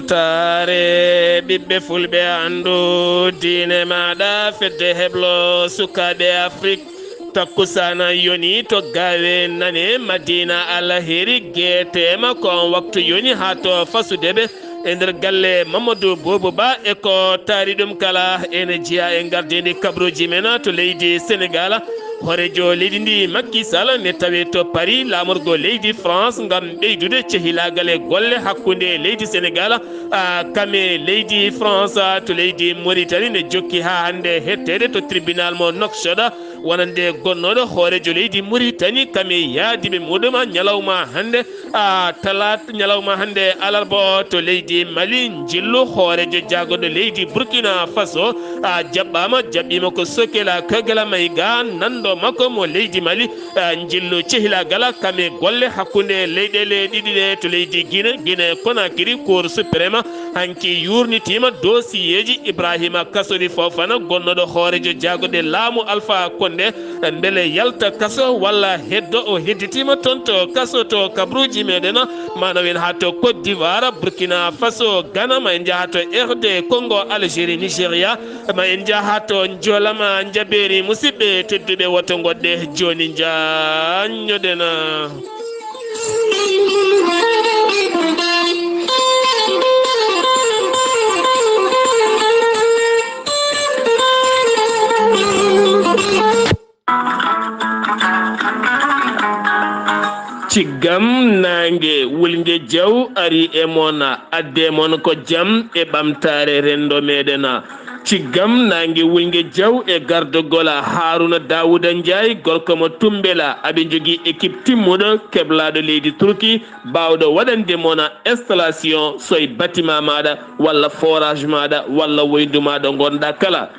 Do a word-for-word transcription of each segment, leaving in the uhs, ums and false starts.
Taare ɓiɓɓe fulɓe, anndu diine maaɗa, fedde heblo sukaaɓe Afrik. Takkusaana yoni to Gaawe, nane Madina Alheri, geeteema ko on waktu yoni haa to fasude ɓe e nder galle Mamadou Boubou Ba. E ko taari ɗum kala, ene jeyaa e ngardiindi kabaruuji men to leydi Senegaal. Hooreejo leydi ndi, Macky Sall, ne tawi to Paris, laamorgo leydi France, ngam ɓeydude cehilaagal e golle hakkunde leydi Senegaal, a, kame leydi France, a, to leydi Mauritanie, ne jokki haa hannde hetteede to tribunal mo Nouakchott, wonande gonnooɗo hooreejo leydi Mauritanie, kame yaadiiɓe muɗum, a, ñalawma hannde, a, talaata, ñalawma hannde alarba o to leydi Mali, njillu hooreejo jaagorɗo leydi Burkina Faso, a, jaɓɓaama, jaɓɓiima ko Sokela Kogela Maïga, nanndo makko mo leydi Mali, a, njillu cehilaagal kame golle hakkunde leyɗeele ɗiɗi ɗe to leydi Guinée, Guinée Conakry, Cour suprême hanki yuurnitiima dosiyeeji Ibrahima Kasori Fofana, gonnooɗo hooreejo jaagorɗe laamu Alpha Condé, mbele yalta kaso walla heddo. O hedditiima toon to kaso to kabaruuji meɗen, ma nawen haa to Côte d'Ivoire, Burkina Faso, Ghana, ma en njaha to R D Congo, Algérie, Nigeria, ma en njaha to Njolama Njabeeri. Musidɓe tedduɓe, woto ngoɗɗe jooni njaññoɗen. Ciggam naange wulnge jaw ari e mon, adde mon ko jam e ɓamtaare renndo meɗen. Ciggam naange wulnge jaw e gardogol Haruna Dawuda Njaay, gorko mo Tumbela, aɓe njogii équipe timmuɗo keblaaɗo leydi Turki, baawɗo waɗande mon installation soy bâtiment maaɗa walla forage maaɗa walla woyndu maaɗa ngonɗa kala.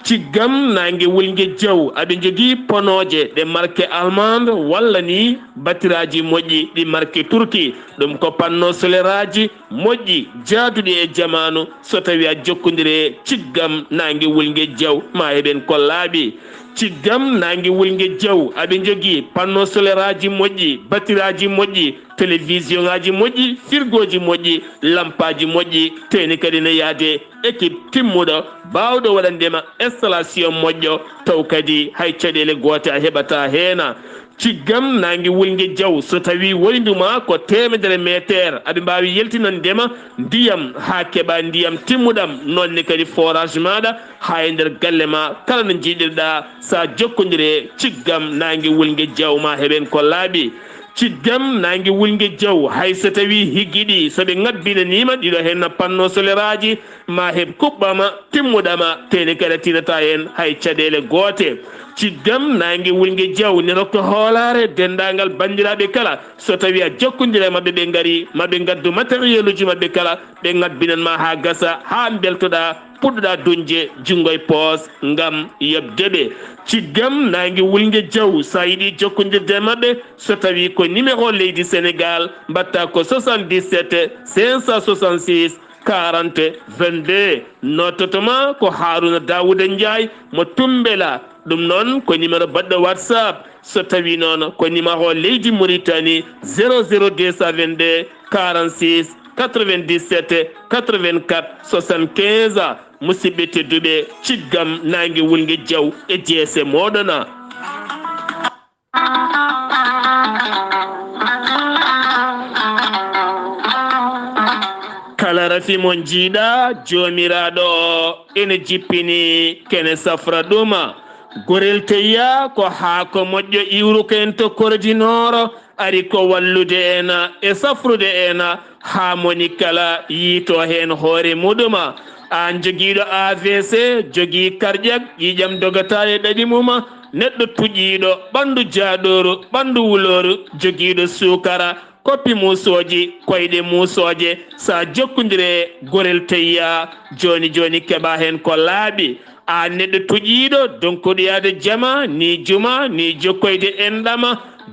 Ciggam naange wulnge jaw, aɓe njogii ponooje ɗe marque allemande walla ni batiraaji moƴƴi ɗi marque Turki. Ɗum ko panneau solaire aji moƴƴi, jaaduɗi e jamaanu. So tawi a jokkondire ciggam naange wulnge jaw, ma heɓen ko laaɓi. Ciggam naange wulnge jaw, aɓe njogii panneau solaire aji moƴƴi, batiraaji moƴƴi, télévision aji moƴƴi, firgooji moƴƴi, lampaaji moƴƴi, teeni kadi ne yaade équipe timmuɗo, baawɗo waɗande ma installation moƴƴo, taw kadi hay caɗeele goote a heɓataa heen. Ciggam naange wulnge jaw, so tawi woyndu ma ko teemedere meeteer, aɓe mbaawi yaltinande ma ndiyam haa keɓa ndiyam timmuɗam, noon ne kadi forage maaɗa haa e nder galle ma, kala no njiɗirɗa, sa jokkondire ciggam naange wulnge jaw, ma heɓen ko laaɓi. Ciggam naange wulnge jaw, hay so tawi higgiɗi, so ɓe ngabbinaniima ɗiɗo heen panneau solaire aji, ma heɓ kuɓɓama, timmuɗama, teeni kadi a tinata heen hay caɗeele goote. Ciggam naange wulnge jaw, ne rokka hoolaare denndaangal banndiraaɓe kala. So tawi a jokkondire maɓɓe, ɓe ngari, ma ɓe ngaddu matériel uji maɓɓe kala, ɓe ngabbinan ma haa gasa, haa mbeltoɗa, puɗɗoɗa duñde junngo e poos ngam yoɓde ɓe. Ciggam naange wulnge jaw, so a yiɗi jokkondirde e maɓɓe, so tawi ko numéro leydi Senegaal, mbaɗta ko soixante-dix-sept cinq cent soixante-six quarante vingt-deux. Noddoto ma ko Haruna Dawuda Njaay mo Tumbela. Ɗum noon ko numéro baɗɗo WhatsApp. So tawi noon ko numéro leydi Mauritanie, zéro zéro deux cent vingt-deux quarante-six quatre-vingt-dix-sept quatre-vingt-quatre soixante-quinze. Musidɓe tedduɓe, ciggam naange wulnge jaw e jeese mooɗon. Kala rafi mo njiiɗa, Joomiraaɗo o ene jippini, kene safra ɗum. Gorel teyya ko haako moƴƴo iwruko en to Korodinooro, ari ko wallude en e safrude en haa moni kala yiito heen hoore muɗum. Aan jogiiɗo A V C, jogii karƴak, ƴiiƴam dogataa e ɗaɗi mum, neɗɗo tuƴiiɗo, ɓanndu jaaɗooru, ɓanndu wulooru, jogiiɗo suukara, koppi muusooji, koyɗe muusooje, so a jokkondire gorel teyya, jooni jooni keɓa heen ko laaɓi. Aan neɗɗo tuƴiiɗo, donkuɗo yaade jama, ni juma, ni jokkoyde enɗam,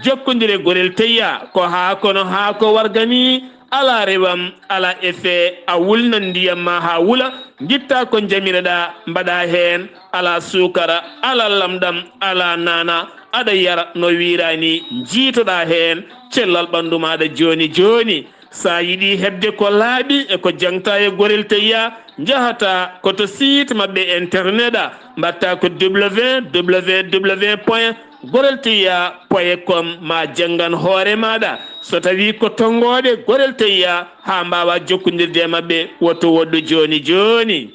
jokkondire gorel teyya, ko haa kono haa ko warga ni, alaa rewam, alaa effet, a wulnan ndiyam ma haa wula, ngitta ko njamiroɗa, mbaɗa heen, alaa suukara, alaa lamɗam, alaa naana, aɗa yara no wiira ni, njiitoɗa heen cellal ɓanndu maaɗa jooni jooni. So a yiɗi heɓde ko laaɓi e ko jaŋta e Gorel Teya, njahata ko to site maɓɓe internet a, mbaɗta ko www point gorelteya point com, ma janngan hoore maaɗa. So tawii ko tonngooɓe Gorel Teya, haa mbaawa jokkondirde e maɓɓe, woto woɗɗu jooni jooni.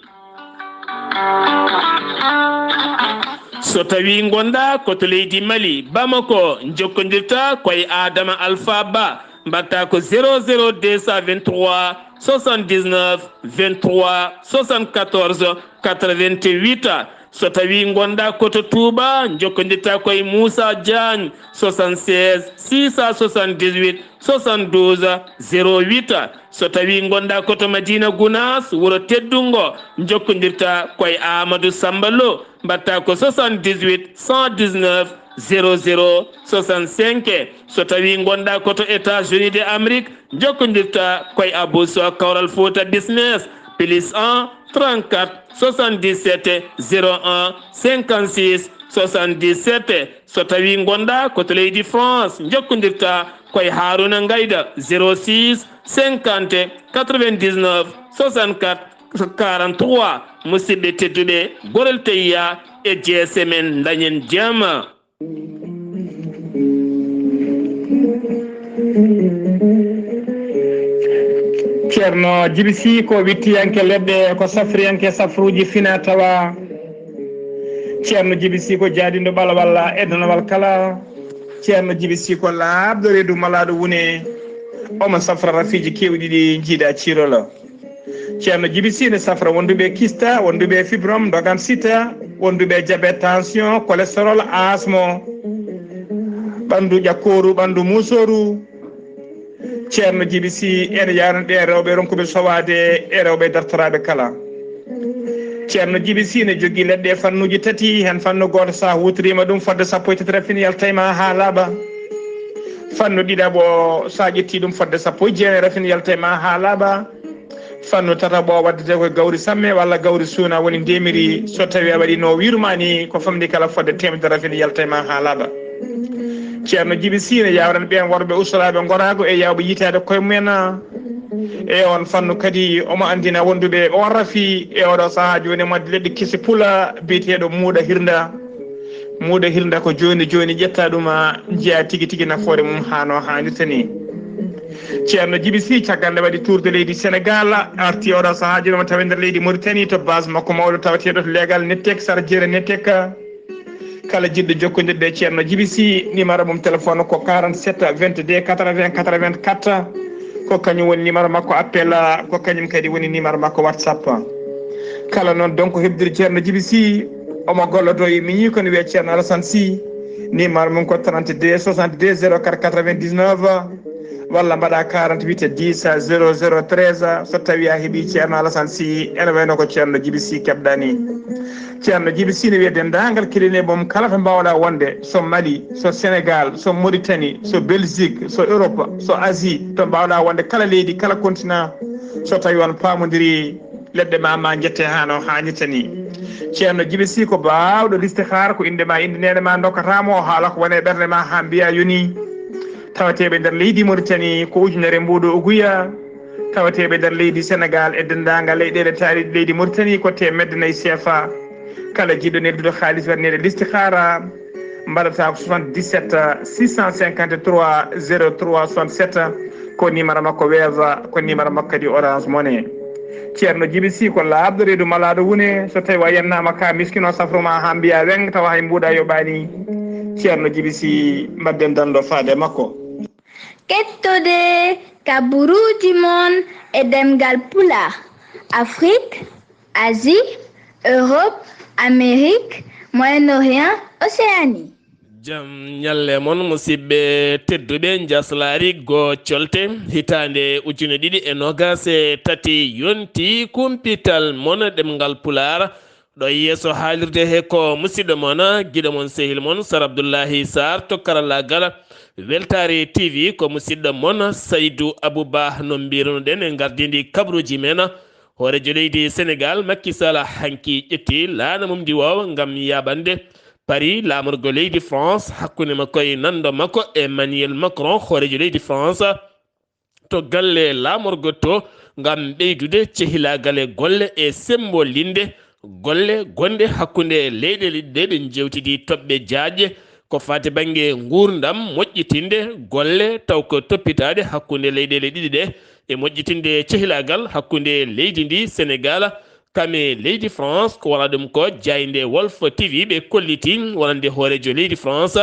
So tawii ngonɗaa ko to leydi Mali, Bamako, njokkondirta ko e Adama Alpha Ba, mbaɗta ko zéro zéro deux cent vingt-trois soixante-dix-neuf vingt-trois soixante-quatorze quatre-vingt-huit. So tawii ngonɗaa ko to Touba, njokkondirta ko e Moussa Diagne, soixante-seize six cent soixante-dix-huit soixante-douze zéro huit. So tawii ngonɗaa ko to Madina Gounass, wuro teddungo, njokkondirta ko e Amadou Samba Lo, mbaɗta ko soixante-dix-huit cent dix-neuf zéro zéro soixante-cinq. So tawii ngonɗaa ko to États-Unis de Amérique, njokkondirta ko e Abou Sow Kawral Fouta Business, plus un trente-quatre soixante-dix-sept zéro un cinquante-six soixante-dix-sept. So tawii ngonɗaa ko to leydi France, njokkondirta ko e Harouna Ngayda, zéro six cinquante quatre-vingt-dix-neuf soixante-quatre quarante-trois. Musidɓe tedduɓe, Gorel Teya e G S M en, ndañen jam. Ceerno Jibi Sy ko wittiyanke leɗɗe, ko safriyanke safruuji fina tawa. Ceerno Jibi Sy ko jaadinɗo ɓalawal e donowal kala. Ceerno Jibi Sy ko laaɓɗo reedu malaaɗo wune. Omo safra rafiiji keewɗi ɗi njiidaa ciirol. Ceerno Jibi Sy ne safra wonduɓe kista, wonduɓe fibrom, dogan sita, wonduɓe diabète, tension, cholestérol, asmo, ɓanndu ƴakkooru, ɓanndu muusooru. Ceerno Jibi Sy ene yaarani ɓe rewɓe ronkuɓe sowaade e rewɓe dartoraaɓe kala. Ceerno Jibi Sy ne jogii leɗɗe e fannuuji tati, heen fannu gooto, so a huutoriima ɗum fodde sappo e tati, rafin yalta e ma haa laaɓa. Fannu ɗiɗaɓo, so a ƴettii ɗum fodde sappo e jeenayi, rafin yalta e ma haa laaɓa. Fannu tataɓo, waddete ko gawri samme walla gawri suuna, woni ndemiri. So tawii a waɗii no wiirumaa ni, ko famɗi kala fodde teemedere, rafin yalta e ma haa laaɓa. Ceerno Jibi Sy ne yaawran ɓeen worɓe usolaaɓe ngoraagu e yaawɓe yiytaade koye mumen. E oon fannu kadi, omo anndina wonduɓe o rafi e oɗo sahaa jooni, mo addi leɗɗe kesi pula biyeteeɗo muuɗa hirnda. Muuɗa hirnda ko jooni jooni ƴetta ɗum, a, njiya tigi tigi nafoore mum haa no haanirta ni. Ceerno Jibi Sy, caggal nde waɗi tour de leydi Sénégal, arti oɗo sahaa jooni, omo tawi nder leydi Mauritanie, to base makko mawɗo tawateeɗo to Leegal Nettek, Sara Jeere Nettek. Kala jiɗɗo jokkondirde e Ceerno Jibi Sy, numéro mum téléphone ko quarante-sept vingt-deux quatre-vingts quatre-vingt-quatre. Ko kañum woni numéro makko appel, ko kañum kadi woni numéro makko WhatsApp. Kala noon donc heɓdiri Ceerno Jibi Sy, omo gollodo e miñi kono wiyee Ceerno Alassane Sy. Numéro mum ko trente-deux soixante-deux zéro quatre quatre-vingt-dix-neuf, walla mbaɗa quarante-huit dix zéro zéro treize. So tawii a heɓii Ceerno Alassane Sy, ene wayno ko Ceerno Jibi Sy keɓɗa ni. Ceerno Jibi Sy ne wiya denndaangal keɗiiɗo mum kala to mbaawɗa wonde, so Mali, so Sénégal, so Mauritanie, so Belgique, so Europe, so Asie, to mbaawɗa wonde, kala leydi, kala continent, so tawii on paamondirii, leɗɗe ma, ma njette haa no haanirta ni. Ceerno Jibi Sy ko baawɗo listihaara, ko innde ma, innde neene ma ndokkata mo, o haala ko woni e ɓernde ma haa mbiya yoni. Tawateeɓe nder leydi Mauritanie ko ujunere mbuuɗu uguya. Tawateeɓe nder leydi Sénégal e denndaangal leyɗeele taariiɗe leydi Mauritanie ko teemedde nayi C F A. Kala jiɗɗo neldude haalis waɗaneede listihaara, mbaɗata ko soixante-dix-sept six cent cinquante-trois zéro trois soixante-sept, ko numéro makko Wave, ko numéro makko kadi Orange Money. Ceerno Jibi Sy ko laaɓɗo reedu malaaɗo wune, so tawii a yennaama ka miskino safru ma haa mbiya weng, tawa hay mbuuɗa yoɓaani. Ceerno Jibi Sy, mbaɗden danndo faade makko. Kettode kaburuuji mon e ɗemngal Pulaar, Afrik, Asie, Europe, Amérique, Moyen-Orient, Océanie. Jam ñalle mon, musidɓe tedduɓe, njaslaari goo colte hitaande ujune ɗiɗi e noogaas e tati, yonti kumpital mon ɗemngal Pulaar. Ɗo yeeso haalirde he ko musidɗo mon, giɗo mon, sehil mon, Sar Abdullahi Sarr to karallaagal. Weltaare T V ko musidɗo mon, Saydu Abu Ba, no mbirunoɗen e ngardiindi kabaruuji men. Hooreejo leydi Senegaal, Makki Sala, hanki ƴetti laana mum ndiwoowa ngam yaaɓande Paris, laamorgo leydi France, hakkunde makko e nanndo makko Emmanuel Macron, hooreejo leydi France. to galle laamorgo to, ngam ɓeydude cehilaagal e golle e sembolinde golle gonɗe hakkunde leyɗeele ɗiɗi ɗe. Ɓe njewtidi toɓɓe jaajɗe ko faati bannge nguurndam, moƴƴitinde golle taw ko toppitaaɗe hakkunde leyɗeele ɗiɗi ɗe, e moƴƴitinde cehilaagal hakkunde leydi ndi Senegaal kam e leydi France. Ko wala ɗum ko jaaynde Walf T V ɓe kolliti, wonande hooreejo leydi France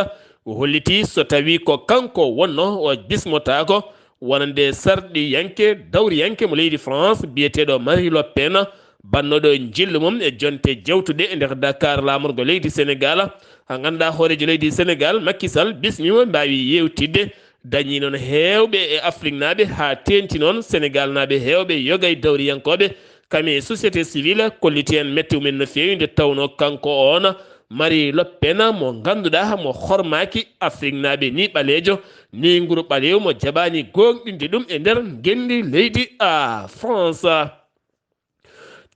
o holliti so tawi ko kanko wonno o bismotaako wonande sarɗiyanke, dawriyanke mo leydi France biyeteeɗo Marie Le Pen, bannooɗo njillu mum e jonte jawtuɗe e nder Dakar laamorgo leydi Senegaal. Ha ngannduɗaa hooreejo leydi Senegaal, Macky Sall, bismiima mbaawi yeewtidde, dañi noon heewɓe e Afriknaaɓe, haa teeŋti noon Senegaalnaaɓe heewɓe, yoga e dawriyankooɓe, kam e société civile, kolliti en mette mumen no feewi, nde tawnoo kanko oon Marie Le Pen mo ngannduɗaa mo hormaaki Afriknaaɓe, ni ɓaleejo, ni nguru ɓaleewu, mo jaɓaani gooŋɗinde ɗum e nder ngenndi leydi, a, France.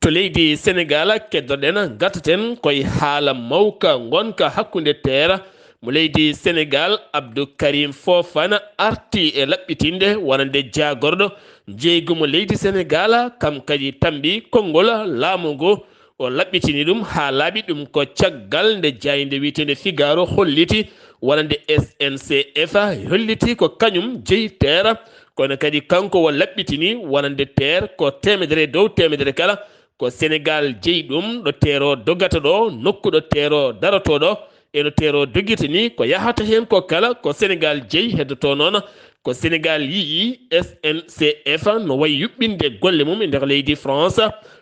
To leydi Senegaal, keddoɗen, ngartaten koye haala mawka ngonka hakkunde teera mo leydi Senegaal. Abdou Karim Fofana arti e laɓɓitinde wonande jaagorɗo njeeygu mo leydi Senegaal, kam kadi tambi konngol laamu ngu. O laɓɓitini ɗum haa laaɓi, ɗum ko caggal nde jaaynde wiyeteende Figaro holliti wonande S N C F holliti ko kañum jeyi teera, kono kadi kanko o laɓɓitini wonande teer ko teemedere dow teemedere kala ko Senegaal jeyi ɗum, ɗo teero dogata ɗo, nokku ɗo teero darotoo ɗo, e no teero dogirta ni, ko yahata heen ko kala ko Senegaal jeyi. Heddotoo noon ko Senegaal yiyi S N C F no wayi yuɓɓinde golle mum e nder leydi France,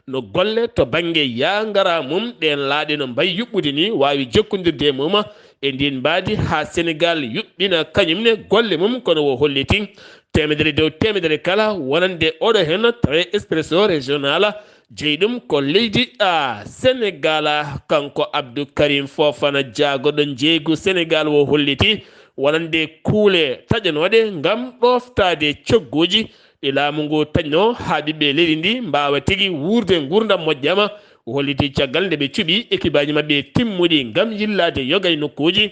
no golle to bannge yaangara mum ɗeen laaɗe no mbayi yuɓɓude ni, waawi jokkondirde e mum e ndiin mbaadi haa Senegaal yuɓɓina kañum ne golle mum, kono o holliti teemedere dow teemedere kala wonande oɗo heen trait expresso régional, jeyi ɗum ko leydi, a, Senegaal. Kanko Abdou Karim Fofana, jaagorɗo njeeygu Senegaal, o holliti wonande kuule taƴanooɗe ngam ɗooftaade cogguuji ɗi laamu ngu taƴnoo haa ɓiɓɓe leydi ndi mbaawa tigi wuurde nguurndam moƴƴama. O holliti caggal nde ɓe cuɓi ekibaaji maɓɓe timmuɗi ngam yillaade yoga e nokkuuji,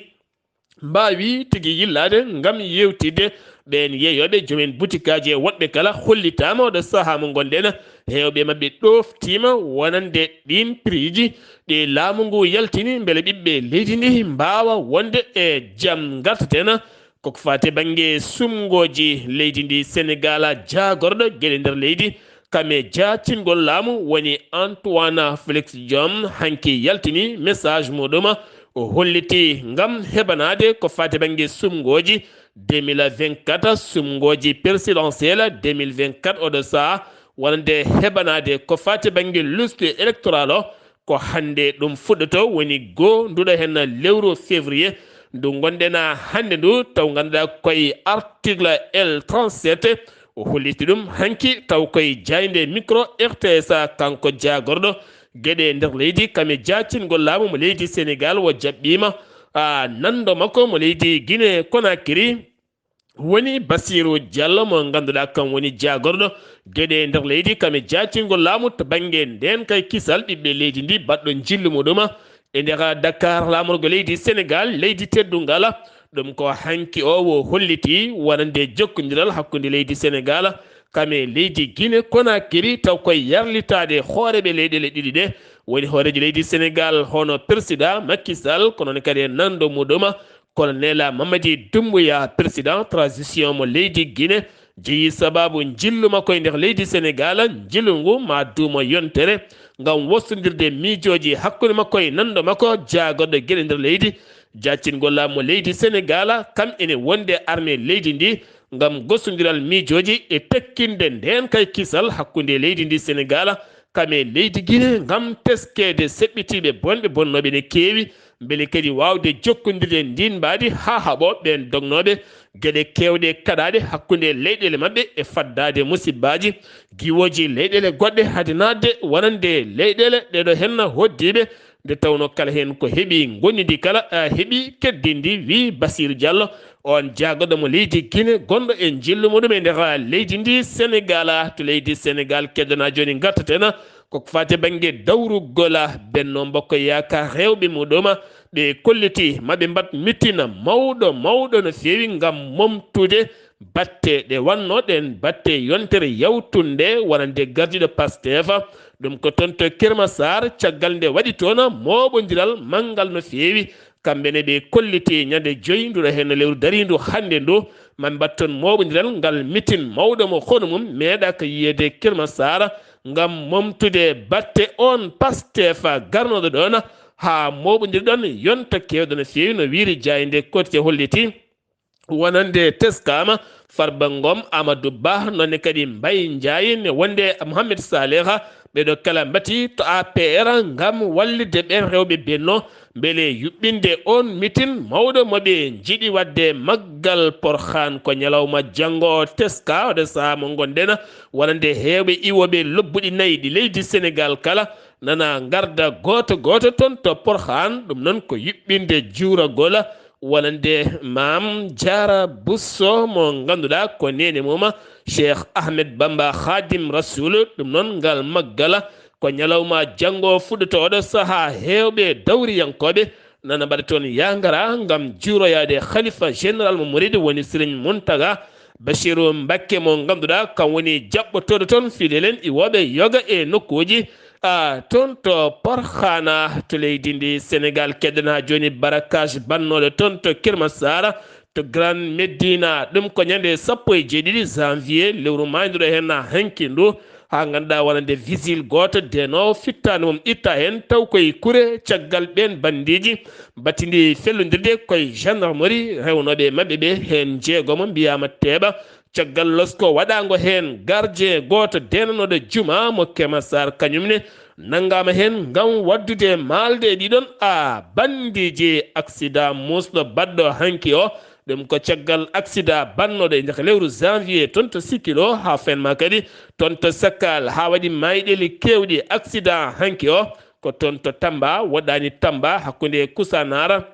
mbaawi tigi yillaade ngam yeewtidde ɓeen yeeyooɓe, joomen butikaaji e woɗɓe kala. Hollitaama oɗo sahaa mo ngonɗen, heewɓe maɓɓe ɗooftiima wonande ɗiin piriiji ɗi laamu ngu yaltini mbele ɓiɓɓe leydi ndi mbaawa wonde e jam. Ngartaten ko ko faati bannge sumngooji leydi ndi Senegaal, jaagorɗo geɗe nder leydi kam e jaacingol laamu woni Antoine Félix Diome, hanki yaltini message muɗum, o holliti ngam heɓanaade ko faati bannge sumngooji deux mille vingt-quatre, sumngooji présidentielle deux mille vingt-quatre, oɗo sahaa wonande heɓanaade ko faati bannge liste électorale o, ko hannde ɗum fuɗɗoto, woni goo nduɗo heen lewru février ndu ngonɗen hannde ndu, taw ngannduɗaa koye article L trente-sept. O holliti ɗum hanki taw koye jaaynde micro R T S, kanko jaagorɗo geɗe nder leydi kam e jaacingol laamu mo leydi Senegaal, o jaɓɓiima, a, nanndo makko mo leydi Guinée Conakry, woni Bassirou Diallo, mo ngannduɗaa kam woni jaagorɗo geɗe nder leydi kam e jaacingol laamu to bannge ndeenka e kisal ɓiɓɓe leydi ndi, baɗɗo njillu muɗum e nder Dakar laamorgo leydi Senegaal, leydi teddungal. Ɗum ko hanki o o holliti wonande jokkondiral hakkunde leydi Senegaal kam e leydi Guinée Conakry, taw koye yarlitaade hooreeɓe leyɗeele ɗiɗi ɗe, woni hooreejo leydi Senegaal hono président Macky Sall, kono ne kadi e nanndo muɗum Colonel Mamadi Doumbouya, président transition mo leydi Guinée, jeyi sabaabu njillu makko e nder leydi Senegaal. Njillu ngu ma duumo yontere ngam wostondirde miijooji hakkunde makko e nanndo makko jaagorɗo geɗe nder leydi, jaacingol laamu leydi Senegaal, kam ene wonde armée leydi ndi ngam gostondiral miijooji e tekkinde ndeenka e kisal hakkunde leydi ndi Senegaal kam e leydi Guinée ngam teskeede seɓɓitiiɓe bonɓe bonnooɓe ne keewi, mbele kadi waawde jokkondirde ndiin mbaadi haa haɓoo ɓeen dognooɓe geɗe keewɗe kaɗaaɗe hakkunde leyɗeele maɓɓe e faddaade musibbaaji giwooji leyɗeele goɗɗe, hade naatde wonande leyɗeele ɗeɗo henna hoddiiɓe, nde tawnoo kala heen ko heɓi ngonndi ndi kala, a, heɓi keddindi, wi Bassirou Diallo, oon jaagorɗo mo leydi Guinée, gonɗo e njillu muɗum e nder leydi ndi Senegaal. To leydi Senegaal, keddanaa jooni, ngartaten ko ko faati bannge dawrugol Benno Bokk Yaakaar rewɓe muɗum, ɓe kolliti ma ɓe mbaɗ mitin mawɗo, mawɗo no feewi ngam momtude Batte ɗe wanno ɗen batte yontere yawtunde wonande gardiiɗo Pastef, ɗum ko toon to Kermasar, caggal nde waɗi toon mooɓondiral manngal no feewi. Kamɓe ne ɓe kolliti ñande joyi nduɗo heen no lewru dariindu hannde ndu, ma mbaɗ toon mooɓondiral ngal mitin mawɗo mo hono mum meeɗaaka yiyeede Kermasar, ngam momtude batte oon Pastef garnooɗo ɗoon, haa mooɓondiri ɗoon yonta keewɗo no feewi, no wiyri jaaynde Quotidien holliti. Wonande teskaama Farba Ngom, Amadou Ba, noon ne kadi Mbaye Ndiaye, ne wonde Mohamed Saleh, ɓeɗo kala mbati to A P R ngam wallitde ɓeen rewɓe Benno, mbele yuɓɓinde oon mitin mawɗo mo ɓe njiɗi waɗde maggal Porhan ko ñalawma janngo teska, oɗo sahaa mo ngonɗen, wonande heewɓe iwooɓe lobbuɗi nayi ɗi leydi Senegal kala, nana ngarda gooto gooto toon to Porhan, ɗum noon ko yuɓɓinde juuragol wonande Maam Jaara Busso mo ngannduɗaa ko neene mum Cheikh Ahmed Bamba Khadim Rasoul. Ɗum noon ngal maggal ko ñalawma janngo fuɗɗotooɗo sahaa heewɓe dawriyankooɓe nana mbaɗa toon yangara ngam juuroyaade Khalifa Général mo Mouride woni Serigne Mountaga Bassirou Mbacké mo ngannduɗaa kam woni jaɓɓotooɗo toon fidelen iwooɓe yoga e nokkuuji a toon to Porkhana to leydi ndi Senegal. Keɗen haa jooni barrage bannooɗo toon to Kermassar to Grand Médina. Ɗum ko ñande sappo e jeeɗiɗi janvier lewru maayduɗo heen na hanki ndu, haa ngannduɗaa wonande vigile gooto denoowo fittaande mum itta heen taw koye kure caggal ɓeen bandiiji mbattindi fellondirde koye gendarmerie rewnooɓe e maɓɓe ɓe heen jeegomo mbiyaama teeɓa. Caggal losko waɗaango heen, gardien gooto deenanooɗo juma mo Kermassar kañum ne nanngaama heen ngam waɗdude maalde e ɗiɗon a bandiiji. Accident muusɗo baɗɗo hanki o, ɗum ko caggal accident bannooɗo e njaka lewru janvier toon to Sikilo haa fen ma kadi toon to Sakkal haa waɗi mayɗeli keewɗi. Accident hanki o ko toon to Tamba, woɗɗaani Tamba hakkunde Kusanara.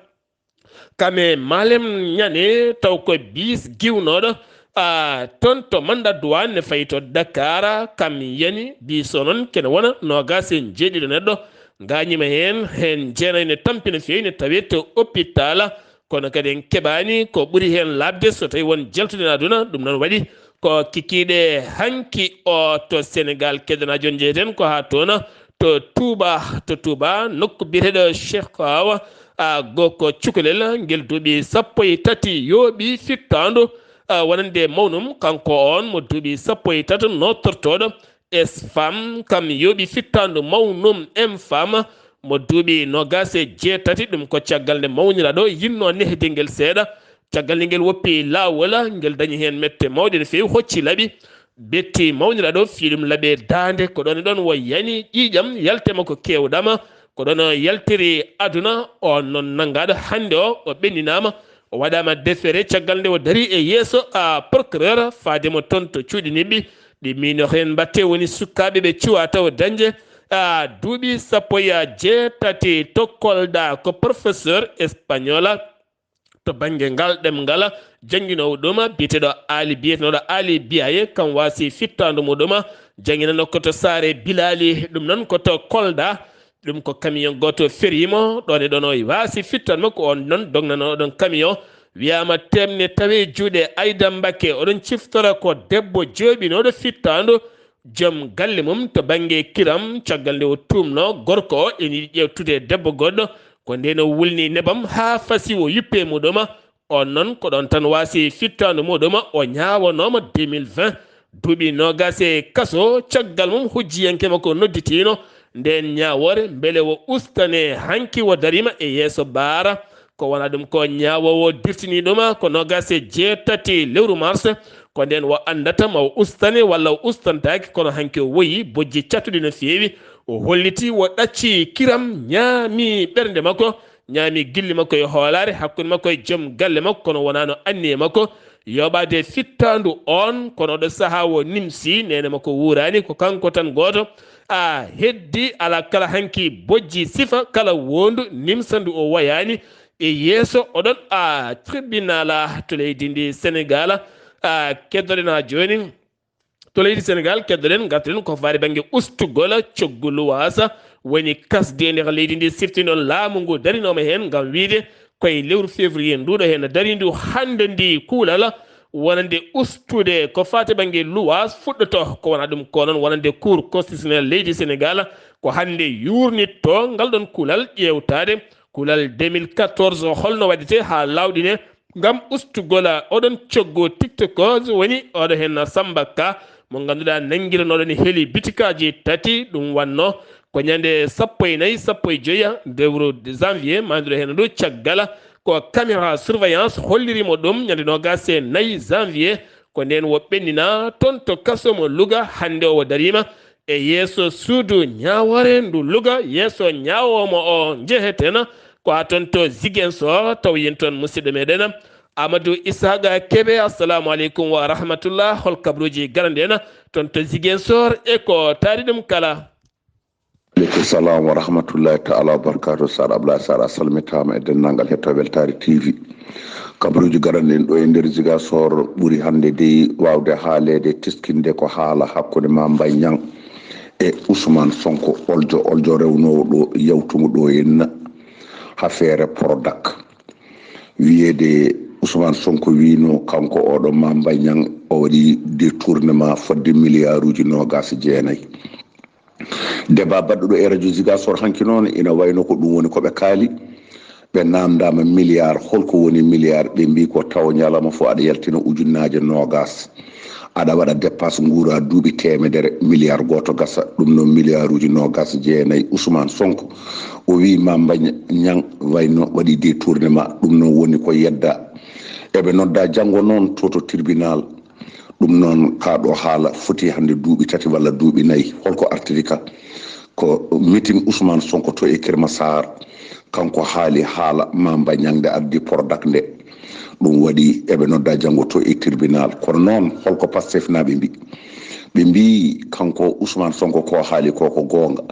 Kame Malem Ñane taw ko bis giwnooɗo a toon to Manda Duwaan ne fayi to Dakar, kam yani bis o noon kene wona noogaas e jeeɗiɗo neɗɗo ngaañiima heen, heen jeenayi ne tampina feewi ne tawee to hôpital. Kono kadi en keɓaani ko ɓuri heen laaɓde so tawi won jaltuɗen aduna. Ɗum noon waɗi ko kikiiɗe hanki o to Senegal keddana joon jeyeten ko haa toon to Touba, to Touba nokku biyeteeɗo Cheikh Awa a goko cukalel ngel duuɓi sappo e tati yooɓi fittaandu a wonande mawnum kanko on mo duuɓi sappo e tati nootortooɗo S-Fam kam yooɓi fittaandu mawnum M-Fam mo duuɓi noogaas e jeetati. Ɗum ko caggal nde mawniraaɗo yinnoo nehdingel seeɗa. Caggal nde ngel woppi laawol, ngel dañi heen mette mawɗe no feewi, hocci laɓi, betti mawniraaɗo, fii ɗum laɓe daande. Ko ɗoon e ɗoon o yani ƴiiƴam, yalte makko keewɗam. Ko ɗoon o yaltiri aduna. On noon nanngaaɗo hannde o, o ɓenninaama, o waɗaama defere caggal nde o darii e yeeso a procureur faade mo toon to cuuɗi niɓɓi. Ɗi miino heen mbaɗte woni sukaaɓe ɓe cuwaa taw dañde a duuɓi sappo e jeetati to Kolda. Ko professeur espagnol to bannge ngal ɗemngal, jannginoowo ɗum biyeteeɗo Ali, biyetenooɗo Ali Biaye, kam waasi fittaandu muɗum, jannginano ko to Saare Bilali, ɗum noon ko to Kolda. Ɗum ko camion gooto feriimo ɗoon e ɗoon o waasi fittaandu makko on noon dognanooɗo ɗon camion. Wiyaama teemne tawi juuɗe Ayda Mbakke, oɗon ciftora ko debbo jooɓinooɗo fittaandu joom galle mum to bannge kiram, caggal nde o tuumnoo gorko o ene yiɗi ƴeewtude debbo goɗɗo, ko ndeen o wulni nebam haa fasi o yuppe muɗum. On noon ko ɗoon tan waasi fittaandu muɗum, o ñaawanooma deux mille vingt, duuɓi noogaas e kaso, caggal mum hujjiyanke makko nodditiino ndeen ñaawoore mbele o ustane. Hanki o dariima e yeeso baara, ko wonaa ɗum ko ñaawoowo dirtini ɗum ko noogaas e jeetati lewru mars. Ko ndeen o anndata ma o ustane walla o ustantaake, kono hanki o woyi bojji cattuɗi no feewi. O holliti o ɗacci kiram, ñaami ɓernde makko, ñaami gilli makko e hoolaare, hakkunde makko e joom galle makko, kono wonaano anniye makko yooɓaade fittaandu oon. Kono oɗo sahaa o nimsi, neene makko wuuraani, ko kanko tan gooto a heddi. Alaa kala hanki bojji sifa kala woondu nimsandu o woyaani e yeeso oɗon a tribunal to leydi ndi Senegal. A keddoɗen haa jooni to leydi Senegal, keddoɗen, ngartoɗen ko faari bannge ustugol coggu luwaasa woni kasdi e nder leydi ndi. Sifti noon laamu ngu darinooma heen ngam wiyde koye lewru février nduɗo heen darindu hannde ndi kuulal wonande ustude ko faati bannge luwaas fuɗɗoto. Ko wona ɗum ko noon wonande Cour constitutionnelle leydi Sénégal ko hannde yuurnitto ngal ɗon kulal, ƴeewtaade kulal deux mille quatorze holno waɗete haa laawɗine ngam ustugol oɗon coggu tiktokers. Woni oɗo heen Samba Ka mo ngannduɗaa nanngiranooɗo ne heli bitikaaji tati. Ɗum wonno ko ñande sappo e nayi, sappo e joyi lewru janvier, maandiro heen ndu caggal ko caméra surveillance holliri mo ɗum ñande noogaas e nayi janvier. Ko ndeen o ɓenninaa toon to kaso mo Louga. Hannde o dariima e yeeso suudu ñaawoore ndu Louga, yeeso ñaawoowo mo o njeheteeno ko haa toon to Ziguinchor. Taw yen toon musidɗo meɗen Amadou Isaaqa Kebe. Assalamu aleykum wa rahmatullah. Hol kabruuji garande en toon to Ziguinchor e ko taari ɗum kala? Aleykum salam wa rahmatullahi taala wa barakatuh. Sar Ablaye Sar, a salmitaama e denndaangal hettoo Weltaare T V. Kabruuji garande en ɗo e nder Ziguinchor ɓuri hannde dey waawde haaleede, teskinde ko haala hakkunde Mame Mbaye Niang e Ousmane Sonko, oljo oljo rewnoowo ɗo, yawtungo ɗo en affaire Prodac. Wiyeede Ousmane Sonko wiino kanko oɗo Mame Mbaye Niang o waɗi détournement fodde miliyaaruuji noogaas e jeenayi. Débat baɗɗo ɗo e radio Ziguinchor hanki noon ina wayno ko ɗum woni ko ɓe kaali. Ɓe naamndaama milliard, holko woni milliard? Ɓe mbii ko taw ñalawma fof aɗa yaltina ujunnaaje noogaas. Aɗa waɗa dépasse nguura duuɓi teemedere, milliard gooto gasa, ɗum noon milliarduuji noogaas e jeenayi. Ousmane Sonko o wii Mame Mbaye Niang wayno waɗi détournement, ɗum noon woni ko yedda. Eɓe nodda janngo noon to to tribunal. Ɗum noon kaa ɗo haala foti hannde duuɓi tati walla duuɓi nayi. Holko artiri ka? Ko meeting Ousmane Sonko to e Kër Massar, kanko haali haala Mame Mbaye Niang nde addi Prodac nde. Ɗum waɗi eɓe nodda janngo to e tribunal. Kono noon holko Pastef naaɓe mbi? Ɓe mbi kanko Ousmane Sonko ko haali ko ko goonga.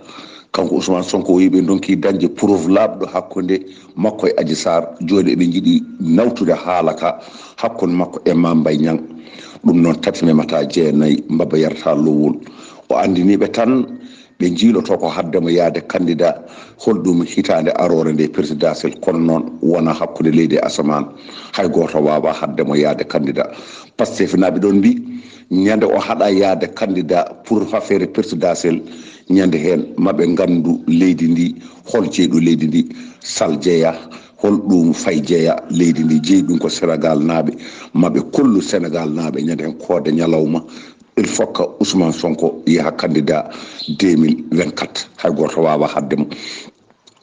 Kanko Ousmane Sonko o wi ɓe ndonki dañde preuve laaɓɗo hakkunde makko e Adji Sarr. Jooni eɓe njiɗi nawtude haala ka hakkunde makko e Mame Mbaye Niang. Ɗum noon tati memata jeenayi, mbaba yarata lowol. O anndini ɓe tan ɓe njiiloto ko hadde mo yaade candidat. Holɗum hitaande aroore nde présidentiel, kono noon wona hakkunde leydi e asamaan. Hay gooto waawaa hadde mo yaade candidat. Pastef naaɓe ɗon mbi ñande o haɗa yaade candidat pour affaire présidentiel, ñande heen maɓe nganndu leydi ndi, hol jeyɗo leydi ndi, sal jeya, hol ɗum fay jeya leydi ndi, jeyi ɗum ko Sénégal naaɓe, maɓe kollu Sénégal naaɓe ñande heen koode ñalawma. Il faut que Ousmane Sonko yaha candidat deux mille vingt-quatre, hay gooto waawaa hadde mo.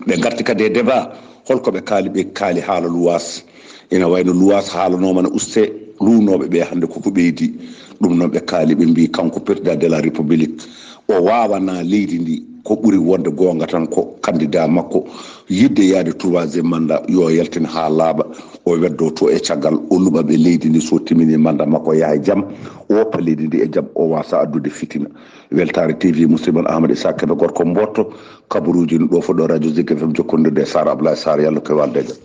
Ɓe ngarti kadi e débat, holko ɓe kaali? Ɓe kaali haala luwaas. Ina wayno luwaas haalanooma ne uste, luwnooɓe ɓe hannde koko ɓeydi. Ɗum noon ɓe kaali, ɓe mbii kanko président de la république o waawana leydi ndi. Ko ɓuri wonde goonga tan ko candidat makko yiɗde yaade troisième mandat yo yaltin haa laaɓa, o weddo to e caggal, o luɓa ɓe leydi ndi, so timmini mandat makko yaha e jam, o woppa leydi ndi e jam, o waasa addude fitina. Weltaare T V, musidɗo mon Amadou Issa Kébé, gorko Mboto, kabaruuji no ɗo fof ɗo radio Zik F M, jokkondirde e Sar Ablaye Sar, yalla ko e walde e jam.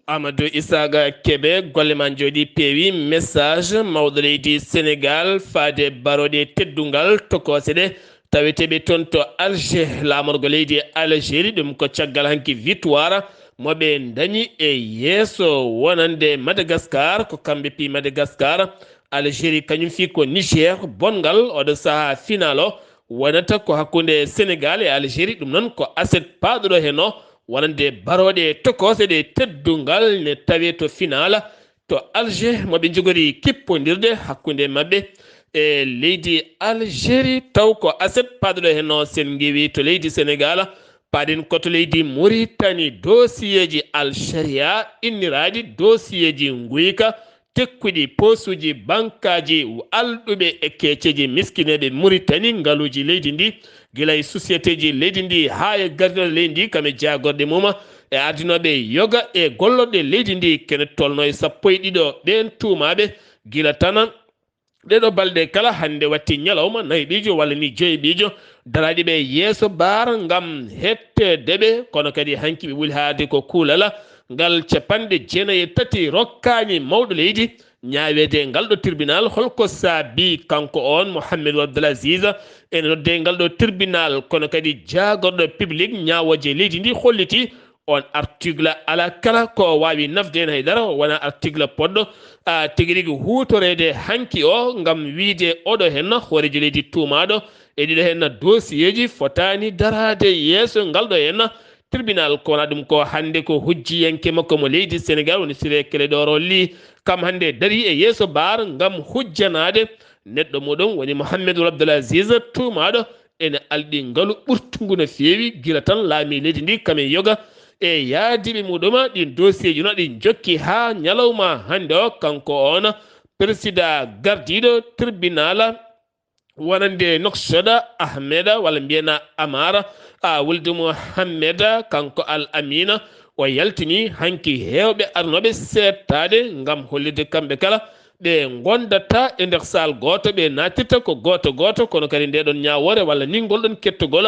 Amadou Isaaqa Kébé, golle ma njooɗi peewi. Message mawɗo leydi Sénégal faade barooɗe teddungal tokoose ɗe taweteeɓe toon to Alger, laamorgo leydi Algérie. Ɗum ko caggal hanki victoire mo ɓe ndañi e yeeso wonande Madagascar. Ko kamɓe pi Madagascar, Algérie kañum fii ko Niger bonngal. Oɗo sahaa final o wonata ko hakkunde Sénégal e Algérie. Ɗum noon ko aset paaɗuɗo heen o wonande barooɗe tokoose ɗe teddungal ne tawee to final to Alger, mo ɓe njogori kippondirde hakkunde maɓɓe e leydi Algérie. Taw ko aset paaɗuɗo heen o, sen ngeewi to leydi Sénégal, paaɗen ko to leydi Mauritanie. Dosiyeeji Alsharia inniraaɗi dosiyeeji nguyka, tekkuɗi poosuuji bankaaji alɗuɓe e keeceeji miskineeɓe Mauritanie, ngaluuji leydi ndi, gila e sociétéji leydi ndi haa e gardiɗo leydi ndi, kam e jaagorɗe mum e ardinooɓe yoga e gollorɗe leydi ndi, kene tolno e sappo e ɗiɗo ɓeen tuumaaɓe. Gila tan ɗeɗo balɗe kala, hannde watti ñalawma nayɓiijo walla ni joyɓiijo daraaɗi ɓe yeeso baar ngam hetteede ɓe, kono kadi hanki ɓe wuli haalde ko kuulala ngal capanɗe jeenayi e tati rokkaani mawɗo leydi ñaaweede e ngal ɗo tribunal. Holko saabi kanko on Mohamed Abdoul Aziz ene nodde e ngal ɗo tribunal, kono kadi jaagorɗo public ñaawooje leydi ndi holliti On article alaa kala ko o waawi nafde heen hay dara, o wonaa article poɗɗo, a, tigi rigi huutoreede hanki o ngam wiyde oɗo heen hooreejo leydi tuumaaɗo e ɗiɗo heen dossier ji fotaani daraade yeeso ngal ɗo heen tribunal. Ko wonaa ɗum ko hannde ko hujjiyanke makko mo leydi Senegal woni Ciré Clédor Ly, kam hannde darii e yeeso bar ngam hujjanaade neɗɗo muɗum woni Mohamed Ould Abdel Aziz tuumaaɗo ene alɗi ngalu ɓurtungu no feewi gila tan laamii leydi ndi kam e yoga e yaadiiɓe muɗum. Ɗin dossier ji no ɗi jokki haa ñalawma hannde o, kanko on persidaa gardiiɗo tribunal wonande Nouakchott, Ahmed walla mbiyen Amara, a, wulde Mohamed, kanko Al Amina, o yaltini hanki heewɓe arnooɓe seettaade ngam hollirde kamɓe kala ɓe ngondata e nder saal gooto, ɓe naatirta ko gooto gooto, kono kadi nde ɗon ñaawoore walla ni ngol ɗon kettogol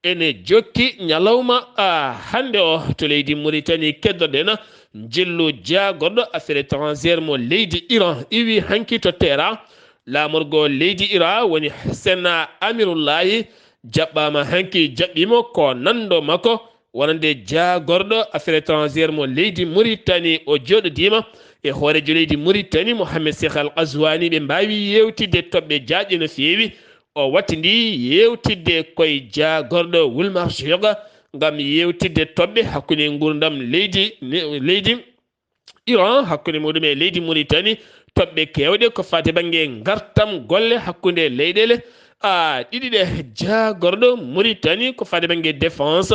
ene jokki ñalawma, a, hannde o to leydi Mauritanie. Keddoɗen njillu jaagorɗo affaire étrangère mo leydi Iran iwi hanki to Téhéran. Laamorgo leydi Iran woni Sena Amirullahi jaɓɓaama hanki, jaɓɓiimo ko nanndo makko wonande jaagorɗo affaire étrangère mo leydi Mauritanie. O jooɗodiima e hooreejo leydi Mauritanie Mohamed Cheikh Al Ghazouani, ɓe mbaawi yeewtidde toɓɓe jaajɗe no feewi. O wattindi yeewtidde koye jaagorɗo Wulmar Jurga ngam yeewtidde toɓɓe hakkunde nguurndam leydi, leydi Iran, hakkunde muɗum e leydi Mauritanie, toɓɓe keewɗe ko faati bannge ngartam golle hakkunde leyɗeele, a, ɗiɗi ɗe. Jaagorɗo Mauritanie ko faati bannge défense,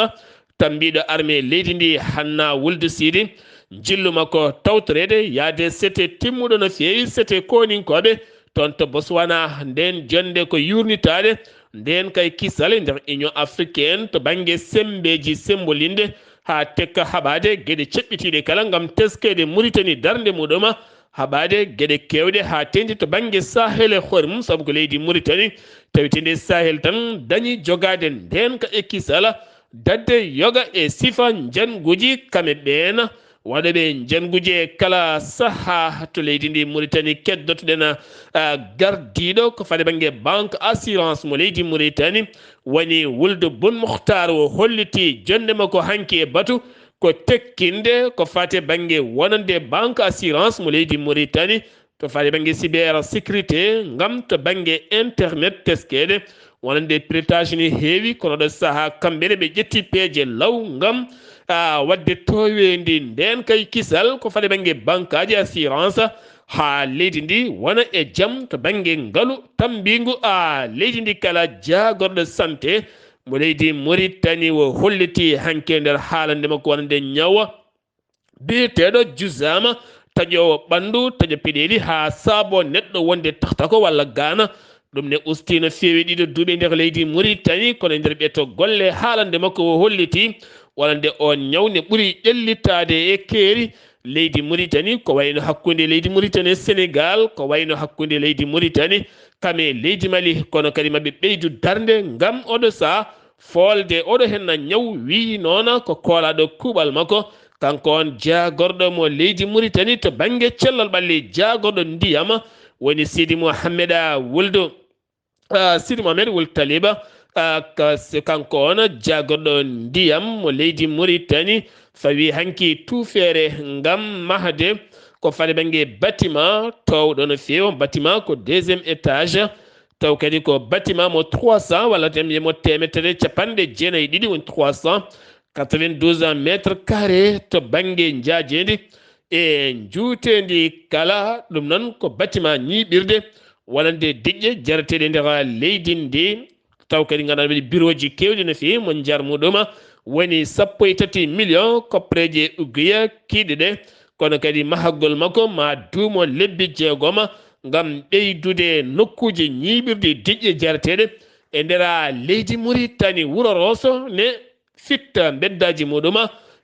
tambiiɗo armée leydi ndi Hanna Wuld Sidi, njillu makko tawtoreede yaade sete timmuɗo no feewi, sete kooninkooɓe toon to Botswana. Nden jonnde ko yuurnitaade nden kay kisal e nder Union africaine to bannge semmbeeji sembolinde haa tekka haɓaade geɗe ceɓɓitiiɗe kala ngam teskeede Mauritanie darnde muɗum, haɓaade geɗe keewɗe haa teeŋti to bannge Sahel e hoore mum, sabu ko leydi Mauritanie tawetee nde Sahel tan dañi jogaade ndeenka e kisal, daɗde yoga e sifa njannguuji kame ɓeen waɗooɓe njannguuji e kala sahaa to leydi ndi Mauritanie. Keddotoɗen, a, gardiiɗo ko faati bannge banque assurance mo leydi Mauritanie, woni Wuld Bun Mukhtar, o holliti jonnde makko hanki e batu ko tekkinde ko faati bannge wonande banque assurance mo leydi Mauritanie, to faati bannge cybersécurité, ngam to bannge internet teskeede wonande piratage ni heewi, kono ɗo sahaa kamɓe ne ɓe ƴetti peeje law ngam, a, waɗde tooweendi ndeen kay kisal ko faati bannge bankaaji assurance haa leydi ndi wona e jam to bannge ngalu tambiingu, a, leydi ndi kala. Jaagorɗo santé mo leydi Mauritanie o holliti hanki e nder haalande makko wonande ñawa biyeteeɗo Juzaama, taƴoowo ɓanndu, taƴa peɗeeli haa saabo neɗɗo wonde tahtako walla gaana. Ɗum ne ustii no feewi ɗiɗo duuɓi e nder leydi Mauritanie, kono e nder ɓeto golle haalande makko o holliti wonande on ñaw ne ɓuri ƴellitaade e keeri leydi Mauritanie, ko wayno hakkunde leydi Mauritanie e Sénégal, ko wayno hakkunde leydi Mauritanie kam e leydi Mali, kono kadi maɓe ɓeydu darnde ngam oɗo sahaa foolde oɗo henna ñaw. Wiyi noona ko koolaaɗo kuuɓal makko, kanko on jaagorɗo mo leydi Mauritanie to bannge cellal ɓalli, jaagorɗo ndiyam, woni Sidi Mohamed Wuld, ah, Sidi Mohamed Wuld Taliba, ah, ka-, s-, kanko on jaagorɗo ndiyam mo leydi Mauritanie fawi hanki tuufeere ngam mahde ko faati bannge bâtiment toowɗo no feewi. Bâtiment ko deuxième étage, taw kadi ko bâtiment mo trois cents walla tan mbiyen mo teemedere capanɗe jeenayi e ɗiɗi, woni trois cent quatre-vingt-douze mètres carrés to bannge njaajeendi e njuuteendi kala. Ɗum noon ko bâtiment ñiiɓirde wonande diƴƴe jareteeɗe nder leydi ndi, taw kadi ngannduɗaa waɗi birooji keewɗi no feewi, mo njar muɗum woni sappo e tati million koppareeje uguiya kiiɗe ɗe, kono kadi mahagol makko ma duumo lebbi jeegom ngam ɓeydude nokkuuji ñiiɓirde diƴƴe jareteeɗe e nder leydi Mauritanie. Wuro Rosso ne fitta mbeddaaji muɗum,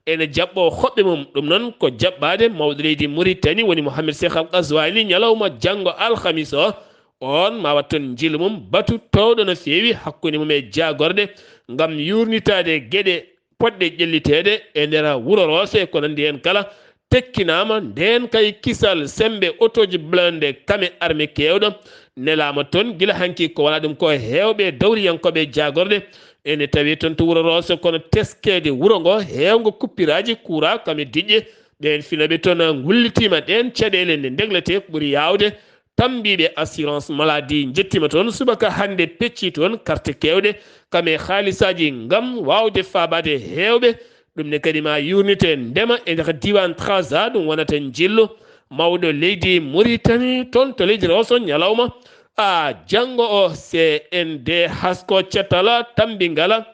ene jaɓɓo hoɓɓe mum. Ɗum noon ko jaɓɓaade mawɗo leydi Mauritanie woni Mohamed Cheikh Al Ghazouani ñalawma janngo alhamis o. On ma waɗ toon njillu mum batu toowɗo no feewi hakkunde mum e jaagorɗe ngam yuurnitaade geɗe poɗɗe ƴelliteede e nder wuro Rosso e ko nanndi heen kala. Tekkinaama ndeen kay kisal semmbe otooji blindé kame arme keewɗo nelaama toon gila hanki, ko wonaa ɗum ko heewɓe dawriyankooɓe jaagorɗe Ene tawi toon to Wuro Rooso, kono teskeede wuro ngo, heewngo kuppiraaji kuuraa kam e diƴƴe, ɓeen finooɓe toon ngullitiima. Ɗeen caɗeele nde ndegletee ko ɓuri yaawde, tammbiiɓe assurance maladie njettiima toon subaka hannde, peccii toon karte keewɗe kam e haalisaaji ngam waawde faabaade heewɓe. Ɗum ne kadi ma yuurnite ndema e nder diiwaan Trarza, ɗum wonata njillu mawɗo leydi Muritani toon to leydi Rooso ñalawma a janngo o. C N D hasko cetala tambi ngala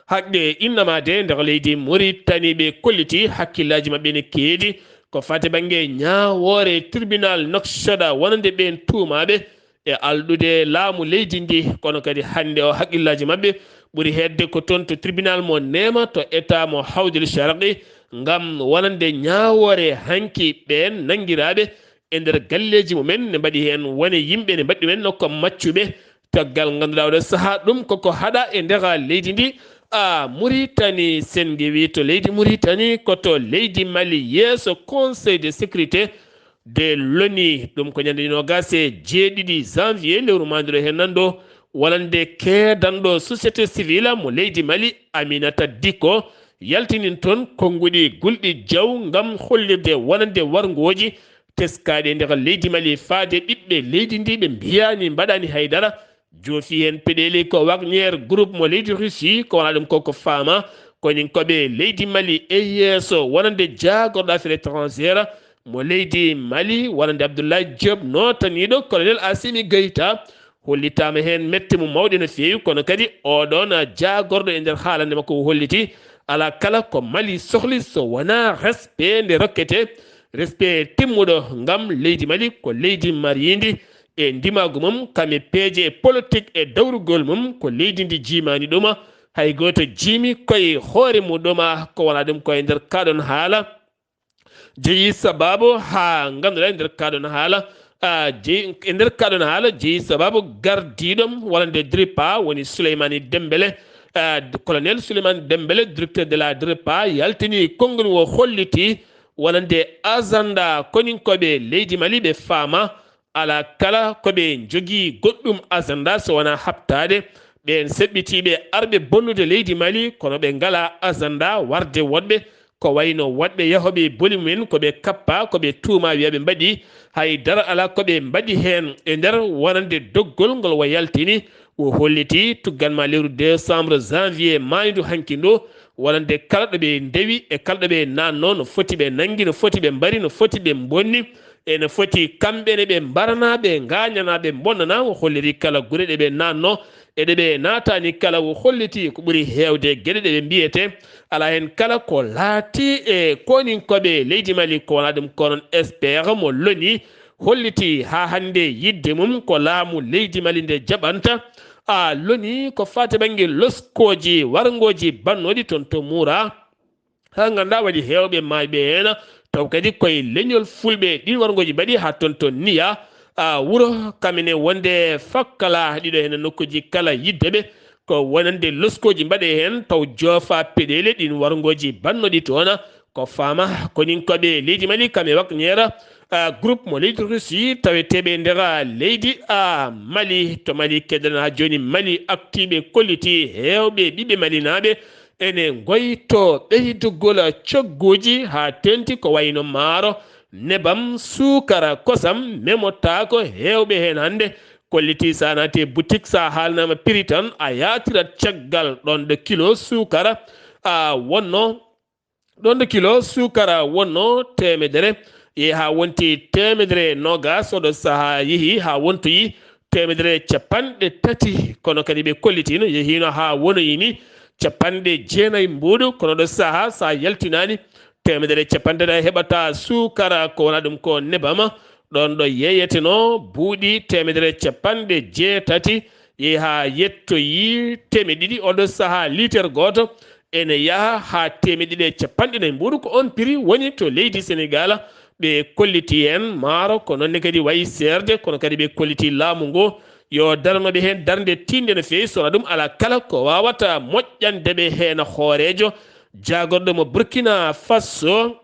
haqqe innama de nder leydi Muritani, ɓe kolliti hakkillaaji maɓɓe ne keedi ko fate bannge ñaawoore tribunal Nouakchott wonande ɓeen tuumaaɓe e alɗude laamu leydi ndi. Kono kadi hannde o haqqillaaji maɓɓe ɓuri heedde ko toon to tribunal mo Neema to État mo Hawdil Sharqi ngam wonande ñaawoore hanki ɓeen nanngiraaɓe e nder galleeji mumen, ne mbaɗi heen wone yimɓe ne mbaɗi ɗumen no ko maccuɓe. Caggal ngannduɗaa oɗo sahaa ɗum koko haɗa e nder leydi ndi. A Muritani, sen ngewi to leydi Muritani ko to leydi Mali yeeso Conseil de sécurité de l'ONU. Ɗum ko ñande noogas e jeeɗiɗi janvier lewru maandiro heen nan ɗo, wonande keedanɗo société civile mo leydi Mali, Aminata Dicko, yaltinin toon konnguɗi gulɗi jaw ngam hollirde wonande warngooji teskaaɗi e nder leydi Mali faade ɓiɓɓe leydi ndi ɓe mbiyaani mbaɗaani haydara. Joofi heen peɗeeli ko Wagner groupe mo leydi Russie, ko wona ɗum ko ko faama koninkoɓe leydi Mali e yeeso wonande jaagorɗo affaire étrangère mo leydi Mali, wonande Abdoulaye Diop nootaniiɗo colonel Assimi Goïta. Hollitaama heen mette mum mawɗe no feewi, kono kadi oɗoon jaagorɗo e nder haalande makko o holliti alaa kala ko Mali sohli so wonaa respect nde rokkete, respect timmuɗo ngam leydi Mali ko leydi mariindi e ndimaagu mum, kam e peeje e politique e dawrugol mum ko leydi ndi jiimaani ɗuma, hay gooto jiimi koye hoore muɗuma. Ko wona ɗum ko e nder kaɗon haala jeyi sababu haa ngannduɗaa e nder kaɗon haala, a, jeyi, e nder kaɗon haala jeyi sababu gardiiɗo wonande DRIPA woni Souleymane Dembélé, a, colonel Souleymane Dembélé, directeur de la DRIPA, yaltini konngol o holliti wonande agenda koninkoɓe leydi Mali ɓe faama alaa kala ko ɓe njogii goɗɗum agenda so wonaa haɓtaade ɓeen seɓɓitiiɓe arɓe bonnude leydi Mali, kono ɓe ngalaa agenda warde woɗɓe, ko wayno woɗɓe yahooɓe e boli mumen ko ɓe kappa, ko ɓe tuuma wiya ɓe mbaɗi, hay dara alaa ko ɓe mbaɗi heen e nder wonande doggol ngol o yaltini. O holliti tuggan ma lewru décembre, janvier, maaydu hanki ndu, wonande kala ɗo ɓe ndewi e kala ɗo ɓe naatno, no foti ɓe nanngi, no foti ɓe mbari, no foti ɓe mbonni, e no foti kamɓe ne ɓe mbarana, ɓe ngaañana, ɓe mbonnana. O holliri kala gure ɗe ɓe naatno e ɗe ɓe naatani kala. O holliti ko ɓuri heewde geɗe ɗe ɓe mbiyete alaa heen kala ko laati e koninkoɓe leydi Mali, ko wona ɗum ko noon expert mo l'ONU holliti haa hannde yiɗde mum ko laamu leydi Mali nde jaɓanta a l'ONU ko faati bannge loskooji warngooji bannooɗi toon to Muura. Haa nganndaa waɗi heewɓe maayɓe heen, taw kadi koye leñol fulɓe ɗiin warngooji mbaɗi haa toon to Niya, a, wuro kamine wonde fakkala ɗiɗo heen nokkuuji kala yiɗde ɓe ko wonande loskooji mbaɗe heen, taw joofa peɗeele ɗiin warngooji bannooɗi toon. Ko faama koninkoɓe leydi Mali kam e Wagner, a, groupe mo leydi Russie taweteeɓe e nder leydi, a, Mali. To Mali keddana jooni Mali aktiiɓe kolliti heewɓe ɓiɓɓe malinaaɓe ene ngoyto ɓeydugol cogguuji haa teeŋti ko wayno maaro, nebam, suukara, kosam, memotaako heewɓe heen hannde. Kolliti so a naati e boutique, so a haalnaama prix tan a yaatirat caggal ɗoon ɗo kilo suukara, a, wonno, ɗoon ɗo kilo suukara wonno teemedere, yehi haa wonti teemedere noogas, oɗo sahaa yehi haa wontoyi teemedere capanɗe tati, kono kadi ɓe kollitiino yehiino haa wonoyini capanɗe jeenayi mbuuɗu, kono ɗo sahaa so a yaltinaani teemedere capanɗe tati a heɓataa suukara, ko wona ɗum ko nebama, ɗoon ɗo yeeyetenoo buuɗi teemedere capanɗe jeetati, yehi haa yettoyi teemeɗe ɗiɗi, oɗo sahaa liiter gooto ene yaha haa teemeɗe ɗiɗi e capanɗe nayi mbuuɗu, ko oon prix woni to leydi Senegaal. Ɓe kolliti heen maaro, ko noon ne kadi wayi seerde, kono kadi ɓe kolliti laamu ngu yo darano ɓe heen darnde tiiɗnde no feewi, so wonaa ɗum alaa kala ko waawata moƴƴande ɓe heen. Hooreejo jaagorɗo mo Burkina Faso,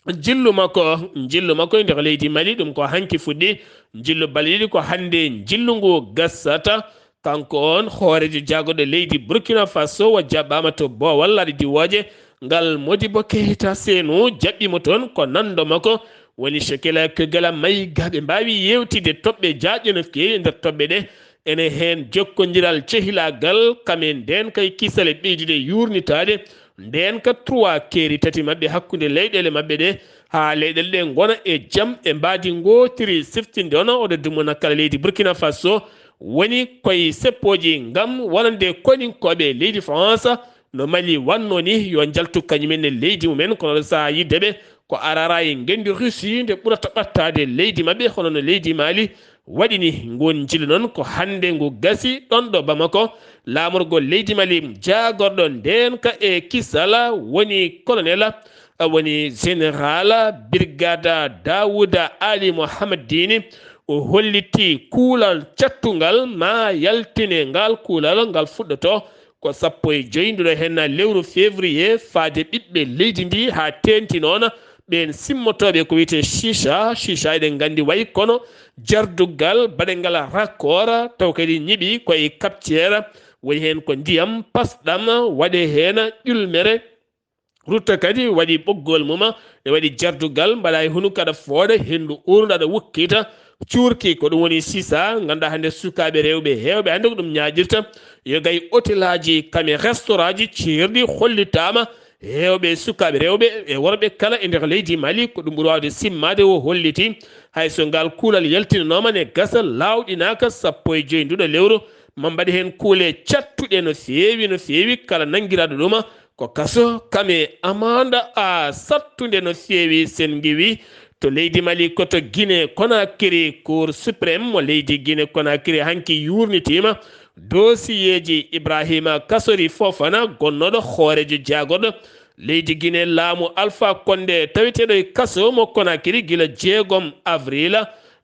njillu makko, njillu makko e nder leydi Mali, ɗum ko hanki fuɗɗi, njillu balɗe ɗiɗi ko hannde njillu ngu gasata. Kanko on hooreejo jaagorɗo leydi Burkina Faso o jaɓɓaama to boowal laaɗe diwooje ngal. Modibo Keita Senu jaɓɓiimo toon ko nanndo makko woni Shekela Kegela Maïga. Ɓe mbaawi yeewtidde toɓɓe jaajɗe no feewi e nder toɓɓe ɗe. Ene heen jokkondiral cehilaagal kam e ndeen kay kisal e ɓeydude yuurnitaade. Ndeen ka trois keeri tati maɓɓe hakkunde leyɗeele maɓɓe ɗe, haa leyɗeele ɗe ngona e jam e mbaadi ngootiri siftinde on oɗo dumunna kala leydi Burkina Faso. Woni koye seppooji ngam wonande koninkooɓe leydi France, no Mali wannoo ni, yo njaltu kañumen e leydi mumen, kono ɗo sahaa yidde ɓe ko arara e ngenndi Russie nde ɓurata ɓattaade leydi maɓɓe, hono no leydi Mali waɗi ni. Ngun njillu noon ko hannde ngu gasi ɗon ɗo Bamako, laamorgol leydi Mali jaagorɗo ndeen ka e kisala woni colonel, woni général brigade Daouda Ali Mohamed Dini. O holliti kuulal cattungal ma yaltine ngal kuulal ngal fuɗɗoto ko sappo e joy nduɗo henna lewru février faade ɓiɓɓe leydi ndi haa teenti noon ɓeen simmotooɓe ko wiyetee chicha. Chicha eɗen nganndi wayi kono jardugal baɗengal raccord taw kadi ñiɓi koye captière, woni heen ko ndiyam pasɗam waɗe heen ƴulmere. Rutta kadi waɗi ɓoggol mum, ne waɗi jardugal, mbaɗa e hunuko aɗa fooɗa, henndu uurndo aɗa wukkita, cuurki, ko ɗum woni sisa. Ngannduɗaa hannde sukaaɓe rewɓe heewɓe hannde ko ɗum ñaaƴirta. Yo gay hotelaaji kam e restaurantji ceerɗi hollitaama heewɓe sukaaɓe rewɓe e worɓe kala e nder leydi Mali, ko ɗum ɓuri waawde simmaade o holliti. Hay so ngal kuulal yaltinanooma ne gasa laawɗinaaka sappo e joy nduɗo lewru, ma mbaɗi heen kuule cattuɗe no feewi, no feewi, kala nanngiraaɗo ɗum ko kaso kam e amande a sattunde no feewi. Sen ngiwi to leydi Mali ko to Guinée Conakry, Cour suprême mo leydi Guinée Conakry hanki yuurnitiima dosiyeeji Ibrahima Kasori Fofana, gonnooɗo hooreejo jaagorɗo leydi Guinée laamu Alpha Condé, taweteeɗo e kaso mo Conakry gila jeegom avril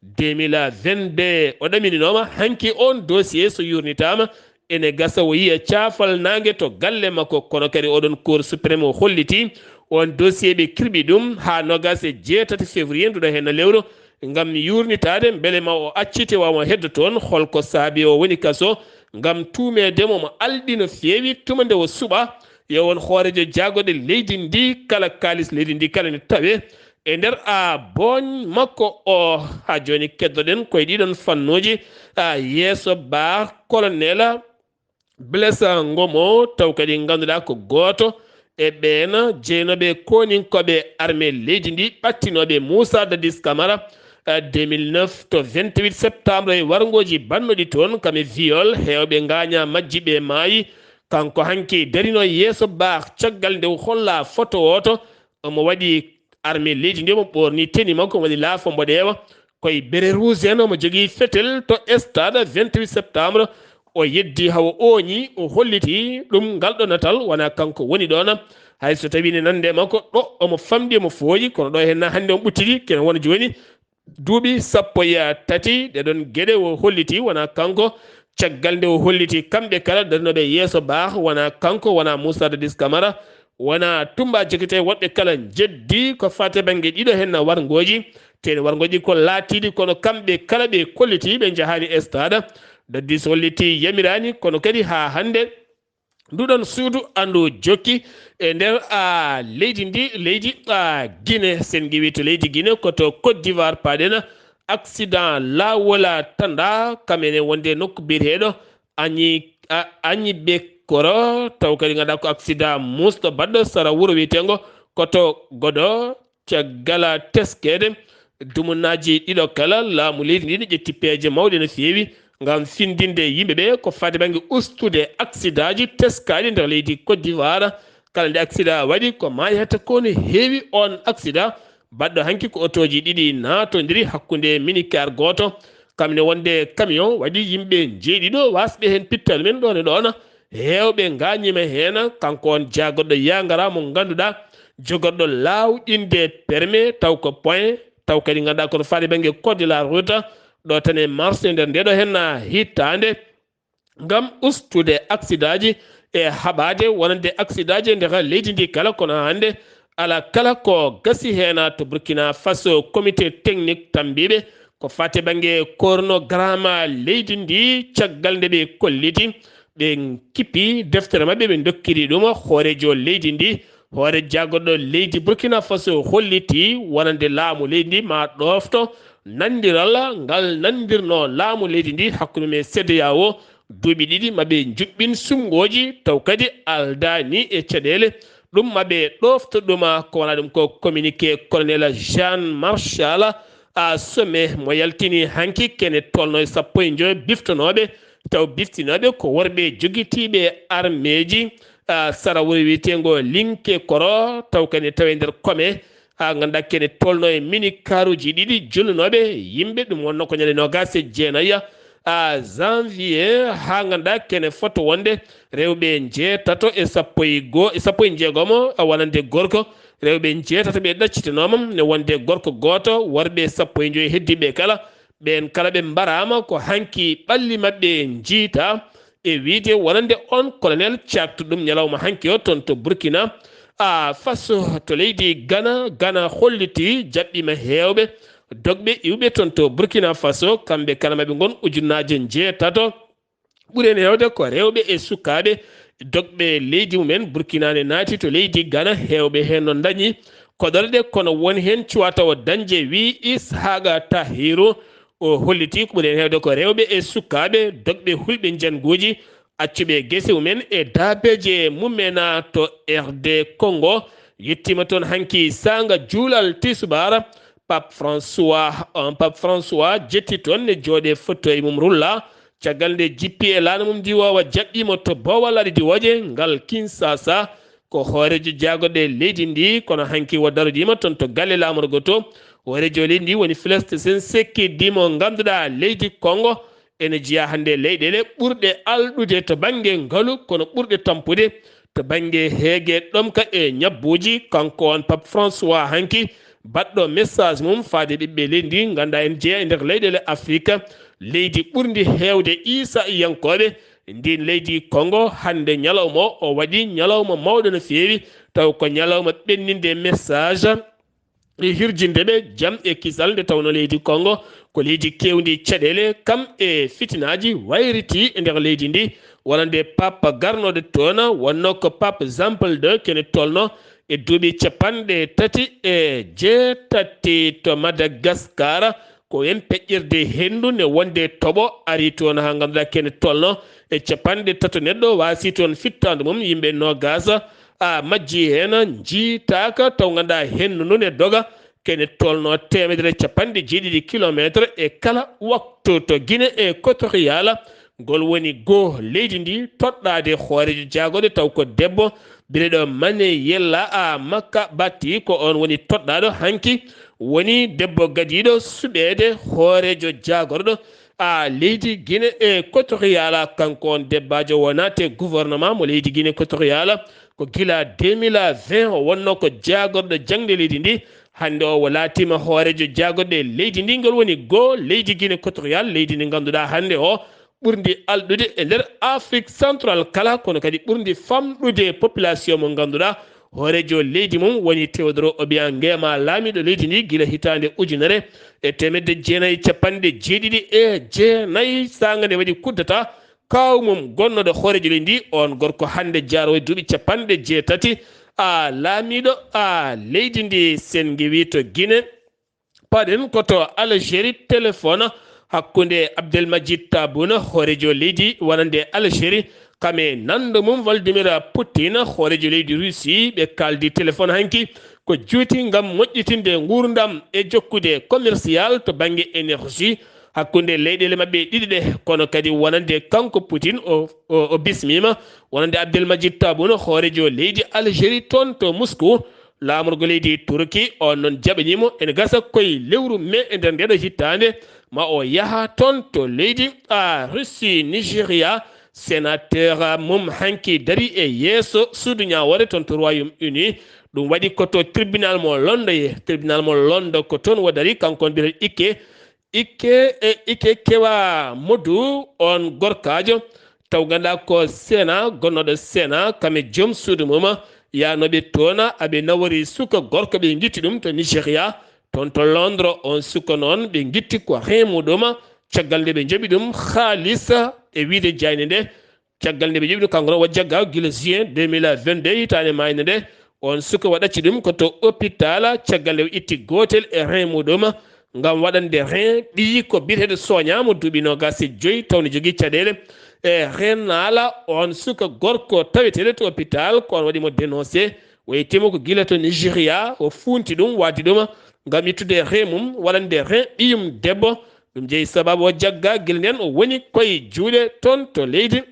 deux mille vingt-deux. O ɗamininooma hanki on dosiye so yuurnitaama ene gasa o yiya caafal naange to galle makko, kono kadi oɗon Cour suprême o holliti on dossier ɓe kirɓi ɗum haa noogaas e jeetati février nduɗo heen lewru ngam yuurnitaade mbele ma o accite wa mo heddo toon, holko saabi o woni kaso ngam tuumeede mo mo alɗi no feewi tuma nde o suɓa yo won hooreejo jaagorɗe leydi ndi kala kaalis leydi ndi kala ne tawe e nder a booñ makko o. Haa jooni keddoɗen koye ɗiɗon fannuuji a yeeso ba colonel Blaise Ngomo, taw kadi ngannduɗaa ko gooto e ɓeen jeenooɓe kooninkooɓe armée leydi ndi ɓattinooɓe Moussa Dadis Camara, eh, deux mille neuf to vingt-huit septembre e warngooji bannoɗi toon kam e viol, heewɓe ngaaña majji ɓe maayi. Kanko hanki darino yeeso ba caggal nde o holla foto wooto omo waɗi armée leydi ndi omo ɓoorni tenue makko, omo waɗi laafo mboɗeewa, koye bere rouge en, omo jogii fetel to stade vingt-huit septembre. O yeddi hawa ooñi, o holliti ɗum ngal ɗo natal, wona kanko woni ɗoon. Hay so tawii ne nande makko, ɗo omo famɗi, omo fooƴi, kono ɗo heen hannde omo ɓuttiti, kene wona jooni duuɓi sappo e tati. Ɗe ɗoon geɗe o holliti, wona kanko. Caggal nde o holliti kamɓe kala darinooɓe yeeso ba, wona kanko, wona Moussa Dadis Camara, wona Toumba Diakité, woɗɓe kala njeddi ko faati bannge ɗiɗo heen warngooji. Teeni warngooji ko laatiiɗi, kono kamɓe kala ɓe kolliti ɓe njahaani stade. Dadis holliti yamiraani, kono kadi haa hannde nduɗon suudu andu jokki e nder a leydi ndi, leydi a Guinée. Sen ngiwi to leydi Guinée ko to Côte d'Ivoire paɗen accident laawol a tanda kamene wonde nokku biyeteeɗo Añi, a-, Añi Bekoro, taw kadi ngannduɗaa ko accident musɗo baɗɗo sara wuro wiyetengo ko to Godo. Caggal teskeede dumunnaaji ɗiɗo kala, laamu leydi ndi ne ƴetti peeje mawɗe no feewi ngam findinde yimɓe ɓe ko faati bannge ustude aksidaaji teskaaɗi nder leydi Côte d'Ivoire. Kala nde aksidaa waɗi ko maayata ko no heewi. On aksidaa baɗɗo hanki ko otooji ɗiɗi naatondiri hakkunde minicar gooto kam ne wonde camion waɗi yimɓe njeeɗiɗo wasɓe heen pittal men ɗoon e ɗoon. Heewɓe ngaañiima heen, kanko on jaagorɗo yaangara mo ngannduɗaa jogorɗo laawɗinde permis taw ko point, taw kadi ngannduɗaa kono faade bannge code de la route, ɗo tan e marché nder ndeɗo heen hitaande, ngam ustude aksidaaji e haɓaade wonande aksidaaji e nder leydi ndi kala. Kono hannde alaa kala ko gasi heen to Burkina Faso, comité technique tambiiɓe Ko fate bannge kornogarama leydi ndi, caggal nde ɓe kolliti, ɓe kippi deftere maɓɓe, ɓe ndokkiri ɗum hoorejo leydi ndi. Hoore jagorɗo leydi Burkina Faso holliti wonande laamu leydi ndi ma ɗofto nandiral ngal nandirno laamu leydi ndi hakkunde mum e CEDEAO duuɓi ɗiɗi maɓe njuɓɓin sumngooji taw kadi aldaani e caɗeele. Ɗum maɓe ɗofto ɗuma ko wona ɗum ko communiqué colonel Jean Marchal a Sommet mo yaltini hanki kene tolno e sappo e joyo biftonooɓe taw biftinooɓe ko worɓe jogitiiɓe armeeji, ah, sara wuro wiyeteengo Linke Koro, taw kadi tawi e nder kome, ah, ngannduɗaa kene tolno e mini karuuji ɗiɗi jullunooɓe yimɓe, ɗum wonno ko ñande noogaas e jeenayi, ah, janvier, haa ngannduɗaa kene foto wonde rewɓe njeetato e sappo e goo, e sappo e jeegomo, ah, wonande gorko, rewɓe njeetato ɓe ɗaccitanooma, ne wonde gorko gooto, worɓe sappo e joyo heddiiɓe kala, ɓeen kala ɓe mbaraama ko hanki ɓalli maɓɓe njiita, e wiyde wonande on colonel caaktuɗum ñalawma hanki o toon to Burkina, ah, Faso to leydi Ghana. Ghana holliti jaɓɓiima heewɓe dogɓe iwɓe toon to Burkina Faso, kamɓe kala maɓe ngon ujunnaaje njeetato. Ɓuri heen heewde ko rewɓe e sukaaɓe dogɓe leydi mumen. Burkina ne naati to leydi Ghana, heewɓe heen no ndañi koɗorɗe, kono won heen cuwaa tawa dañde, wi Ishaqa Tahiru. O holliti ko ɓuri heen heewde ko rewɓe e sukaaɓe dogɓe hulɓe njannguuji, accuɓe gese mumen e daabeeje mumen to R D Congo. Yettiima toon hanki saanga juulal tisubaar. Pape François, on Pape François jetti toon ne jooɗe foto e mum rulla. Caggal nde jippi e laana mum ndiwoowa jaɓɓiimo to boowal laaɗe diwooje ngal Kinshasa. Ko hooreejo jaagorɗe leydi ndi, kono hanki o darodiima toon to galle laamorgo to. Hooreejo leydi ndi woni Félix Tshisekedi mo ngannduɗaa leydi Congo ene jeyaa hannde leyɗeele ɓurɗe alɗude to bannge ngalu, kono ɓurɗe tampude to bannge heege ɗomka e ñabbuuji. Kanko on Pape François hanki baɗɗo message mum faade ɓiɓɓe leydi ndi, ngannduɗaa ene jeyaa e nder leyɗeele Afrika, leydi ɓurndi heewde Iisayankooɓe. Ndin leydi Congo hannde ñalawma o, o waɗi ñalawma mawɗo no feewi, taw ko ñalawma ɓenninde message e hirjinde ɓe jam e kisal, nde tawno leydi Congo ko leydi keewndi caɗeele, kam e fitinaaji wayriti e nder leydi ndi, wonande Pape garnoɗo toon, wonno ko Pape Jean Paul deux, kene tolno e duuɓi capanɗe tati e jeetati to Madagascar. Ko en peƴƴirde henndu ne wonde toɓo ari toon haa ngannduɗaa kene tolno e capanɗe tato neɗɗo waasi toon fittaandu mum, yimɓe noogaas a majji heen, njiitaaka, taw ngannduɗaa henndu ndu ne doga kene tolno teemedere capanɗe jeeɗiɗi kilomeetre e kala waktu to Guinée Équatoriale. Ngol woni goo leydi ndi toɗɗaade hooreejo jaagorɗe taw ko debbo, biyeteeɗo Mane Yella a Makka Batti, ko on woni toɗɗaaɗo hanki, woni debbo gadiiɗo suɓeede hooreejo jaagorɗo a leydi Guinée Équatoriale. Kanko on debbaajo o naati e gouvernement mo leydi Guinée Équatoriale ko gila deux mille vingt, o wonno ko jaagorɗo jaŋde leydi ndi. Hannde o, o laatiima hooreejo jaagorɗe leydi ndi. Ngol woni goo leydi Guinée Équatoriale, leydi ndi ngannduɗaa hannde o ɓurndi alɗude e nder Afrique centrale kala, kono kadi ɓurndi famɗude population mo ngannduɗaa hooreejo leydi mum woni Teodoro Obiang Nguema, laamiiɗo leydi ndi gila hitaande ujunere e teemedde jeenayi capanɗe jeeɗiɗi e jeenayi, saanga nde waɗi kuddata kaaw mum gonnoɗo hooreejo leydi ndi, on gorko hannde jaaroowo e duuɓi capanɗe jeetati, a laamiiɗo a leydi ndi. Sen ngewi to Guinée, paɗen ko to Algérie, téléphone hakkunde Abdelmadjid Tebboune, hooreejo leydi wonande Algérie, kam e nanndo mum Vladimir Poutine, hooreejo leydi Russie, ɓe kaaldi téléphone hanki ko juuti ngam moƴƴitinde nguurndam e jokkude commercial to bannge énergie hakkunde leyɗeele maɓɓe ɗiɗi ɗe, kono kadi wonande kanko Poutine o, o, o bismiima wonande Abdelmadjid Tebboune, hooreejo leydi Algérie toon to Moscou, laamorgo leydi Turki, on noon jaɓaniimo ene gasa koye lewru mai e nder ndeɗo hittaande, ma o yaha toon to leydi a Russie. Nigeria, sénateur mum hanki dari e yeeso suudu ñaawoore toon to Royaume-Uni. Ɗum waɗi ko to tribunal mo Londo ye, tribunal mo Londo ko toon o dari, kanko on biyeteeɗo Ike, Ike, e Ike Kewa Modu, on gorkaajo taw ngannduɗaa ko Sena, gonnoɗo Sena, kam e joom suudu mum, yaanooɓe toon, aɓe nawori suka gorko, ɓe ngitti ɗum to Nigeria, Toon to Londres, on suka noon, ɓe ngitti ko heen muɗum, caggal nde ɓe njoɓi ɗum haalis e wiyde jaaynde nde. Caggal nde ɓe njoɓi ɗum, kanko noon, o jaggaa gila juin deux mille vingt-deux, hitaande maayde nde. On suka o ɗacci ɗum ko to hôpital, caggal nde o itti gootel e rein muɗum ngam waɗande rein ɓiyi ko biyeteeɗo Soña mo duuɓi noogaas e joy, taw ne jogii caɗeele. E rein naala, on suka gorko taweteeɗo to hôpital, ko on waɗi mo dénoncé. O yettiima ko gila to Nigeria, o fuunti ɗum, waadi ɗum ngam ittude rein mum, waɗande rein ɓiyum debbo. Ɗum jeyi sabaabu o jaggaa gila ndeen o woni koye juuɗe toon to leydi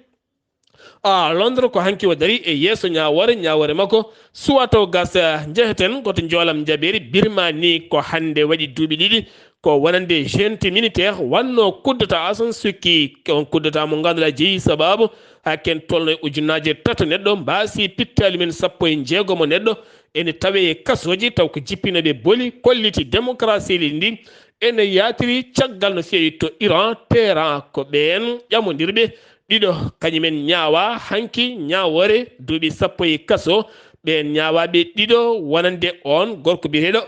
a Londres. Ko hanki o darii e yeeso ñaawoore, ñaawoore makko suwa taw gasa. Njeheten ko to njoolam njabeeri Birmani, ko hannde waɗi duuɓi ɗiɗi ko wonande junte militaire wannoo kuddata Aung San Suu Kyi. On kuddata mo ngannduɗaa jeyi sabaabu haa ken tolno e ujunnaaje tato neɗɗo mbaasi pittaali men sappo e jeegomo neɗɗo ene tawee e kasooji taw ko jippinooɓe boli kolliti démocratie leydi ndi. Ene yaatiri caggal no feewi to Iran, Teheran, ko ɓeen ƴamondirɓe ɗiɗo kañumen ñaawa hanki ñaawoore duuɓi sappo e kaso. Ɓeen ñaawaaɓe ɗiɗo wonande on gorko biyeteeɗo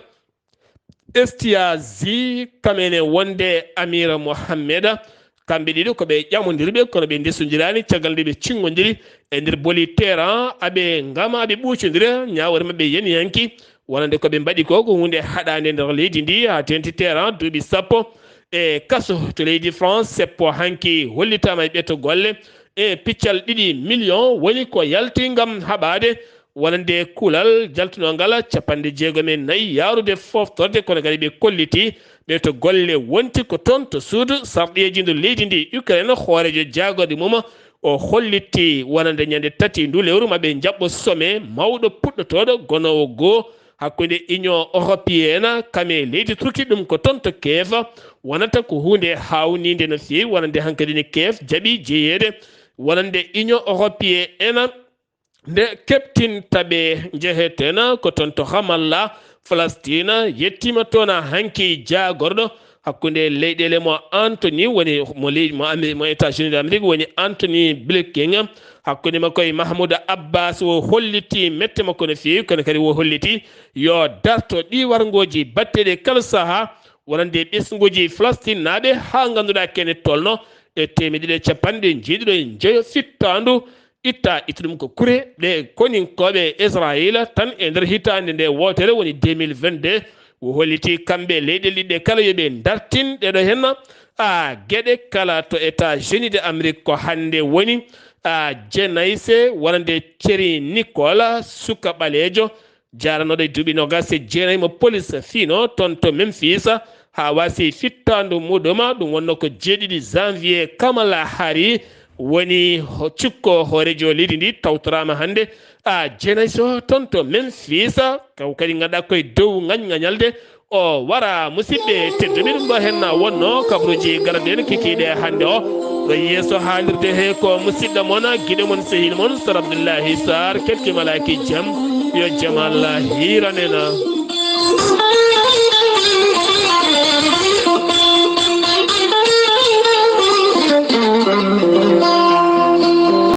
Estiazi, kam ene wonde Amira Mohammeda. Kamɓe ɗiɗo ko ɓe ƴamondirɓe, kono ɓe ndesondiraani caggal nde ɓe cinngondiri e nder boli Teheran, aɓe ngama, aɓe ɓuucondira. Ñaawoore maɓɓe yani hanki wonande ko ɓe mbaɗi ko, ko huunde haɗaande nder leydi ndi, haa teenti Teheran duuɓi sappo e kaso to leydi France. Seppo hanki hollitaama e ɓeto golle e piccal ɗiɗi million woni ko yalti ngam haɓaade wonande kulal jaltunoo ngal capanɗe jeegom e nayi yaarude foftorde, kono kadi ɓe kolliti ɓe to golle wonti ko toon to suudu sarɗiyeeji ndu leydi ndi Ukraine. Hooreejo jaagorɗe mum o hollitti wonande ñande tati ndu lewru maɓɓe njaɓɓo sommet mawɗo puɗɗotooɗo gonoowo goo hakkunde Union Européenne kam e leydi Turki, ɗum ko toon to Kiev wonata ko huunde haawniinde no feewi, wonande hankadi ne Kiev jaɓi jeyeede wonande Union Européenne. Nde keɓtinta ɓe njeheten ko toon to Ramallah, Falastiin, yettiima toon hanki jaagorɗo hakkunde leyɗeele mo Anthony woni mo leydi mo Ameri-, mo États-Unis d'Amérique woni Anthony Blinken. Hakkunde makko e Mahmoud Abbas, o holliti mette makko no feewi, kono kadi o holliti yo darto ɗi warngooji batteɗe kala sahaa wonande ɓesnguuji Falastiin naaɓe haa ngannduɗaa kene tolno e teemedde ɗiɗi e capanɗe njeeɗiɗo e njoyo fittaandu itta, itta ɗum ko kure ɗe koninkooɓe Israayiila tan e nder hitaande nde wootere woni deux mille vingt-deux. O holliti kamɓe leyɗe ɗiɗi kala yo ɓe ndartin ɗeɗo henna a geɗe kala to États-Unis de Amérique ko hannde woni a jenayse wonande Thierry Nicolle, suka ɓaleejo jaaranooɗo e duuɓi noogaas e jeenayi mo police fiino toon to Memphis, haa waasi fittaandu muɗum. Ɗum wonnoo ko jeeɗiɗi janvier. Kamala Harris woni ho-, cukko hooreejo leydi ndi tawtoraama hannde a jeenayso toon to Memphis. Kaw kadi ngannduɗaa koye dow ngañ ngañalde o wara, musidɓe tedduɓe. Ɗum ɗo henna wonnoo kabaruuji garɗe en kikiiɗe hannde o. Ɗo yeeso haalirde he ko musidɗo mon, giɗo mon, sehil mon, Sar Abdullahi Sarr, kelki malaaki jam, yo jam Allah hiiran en.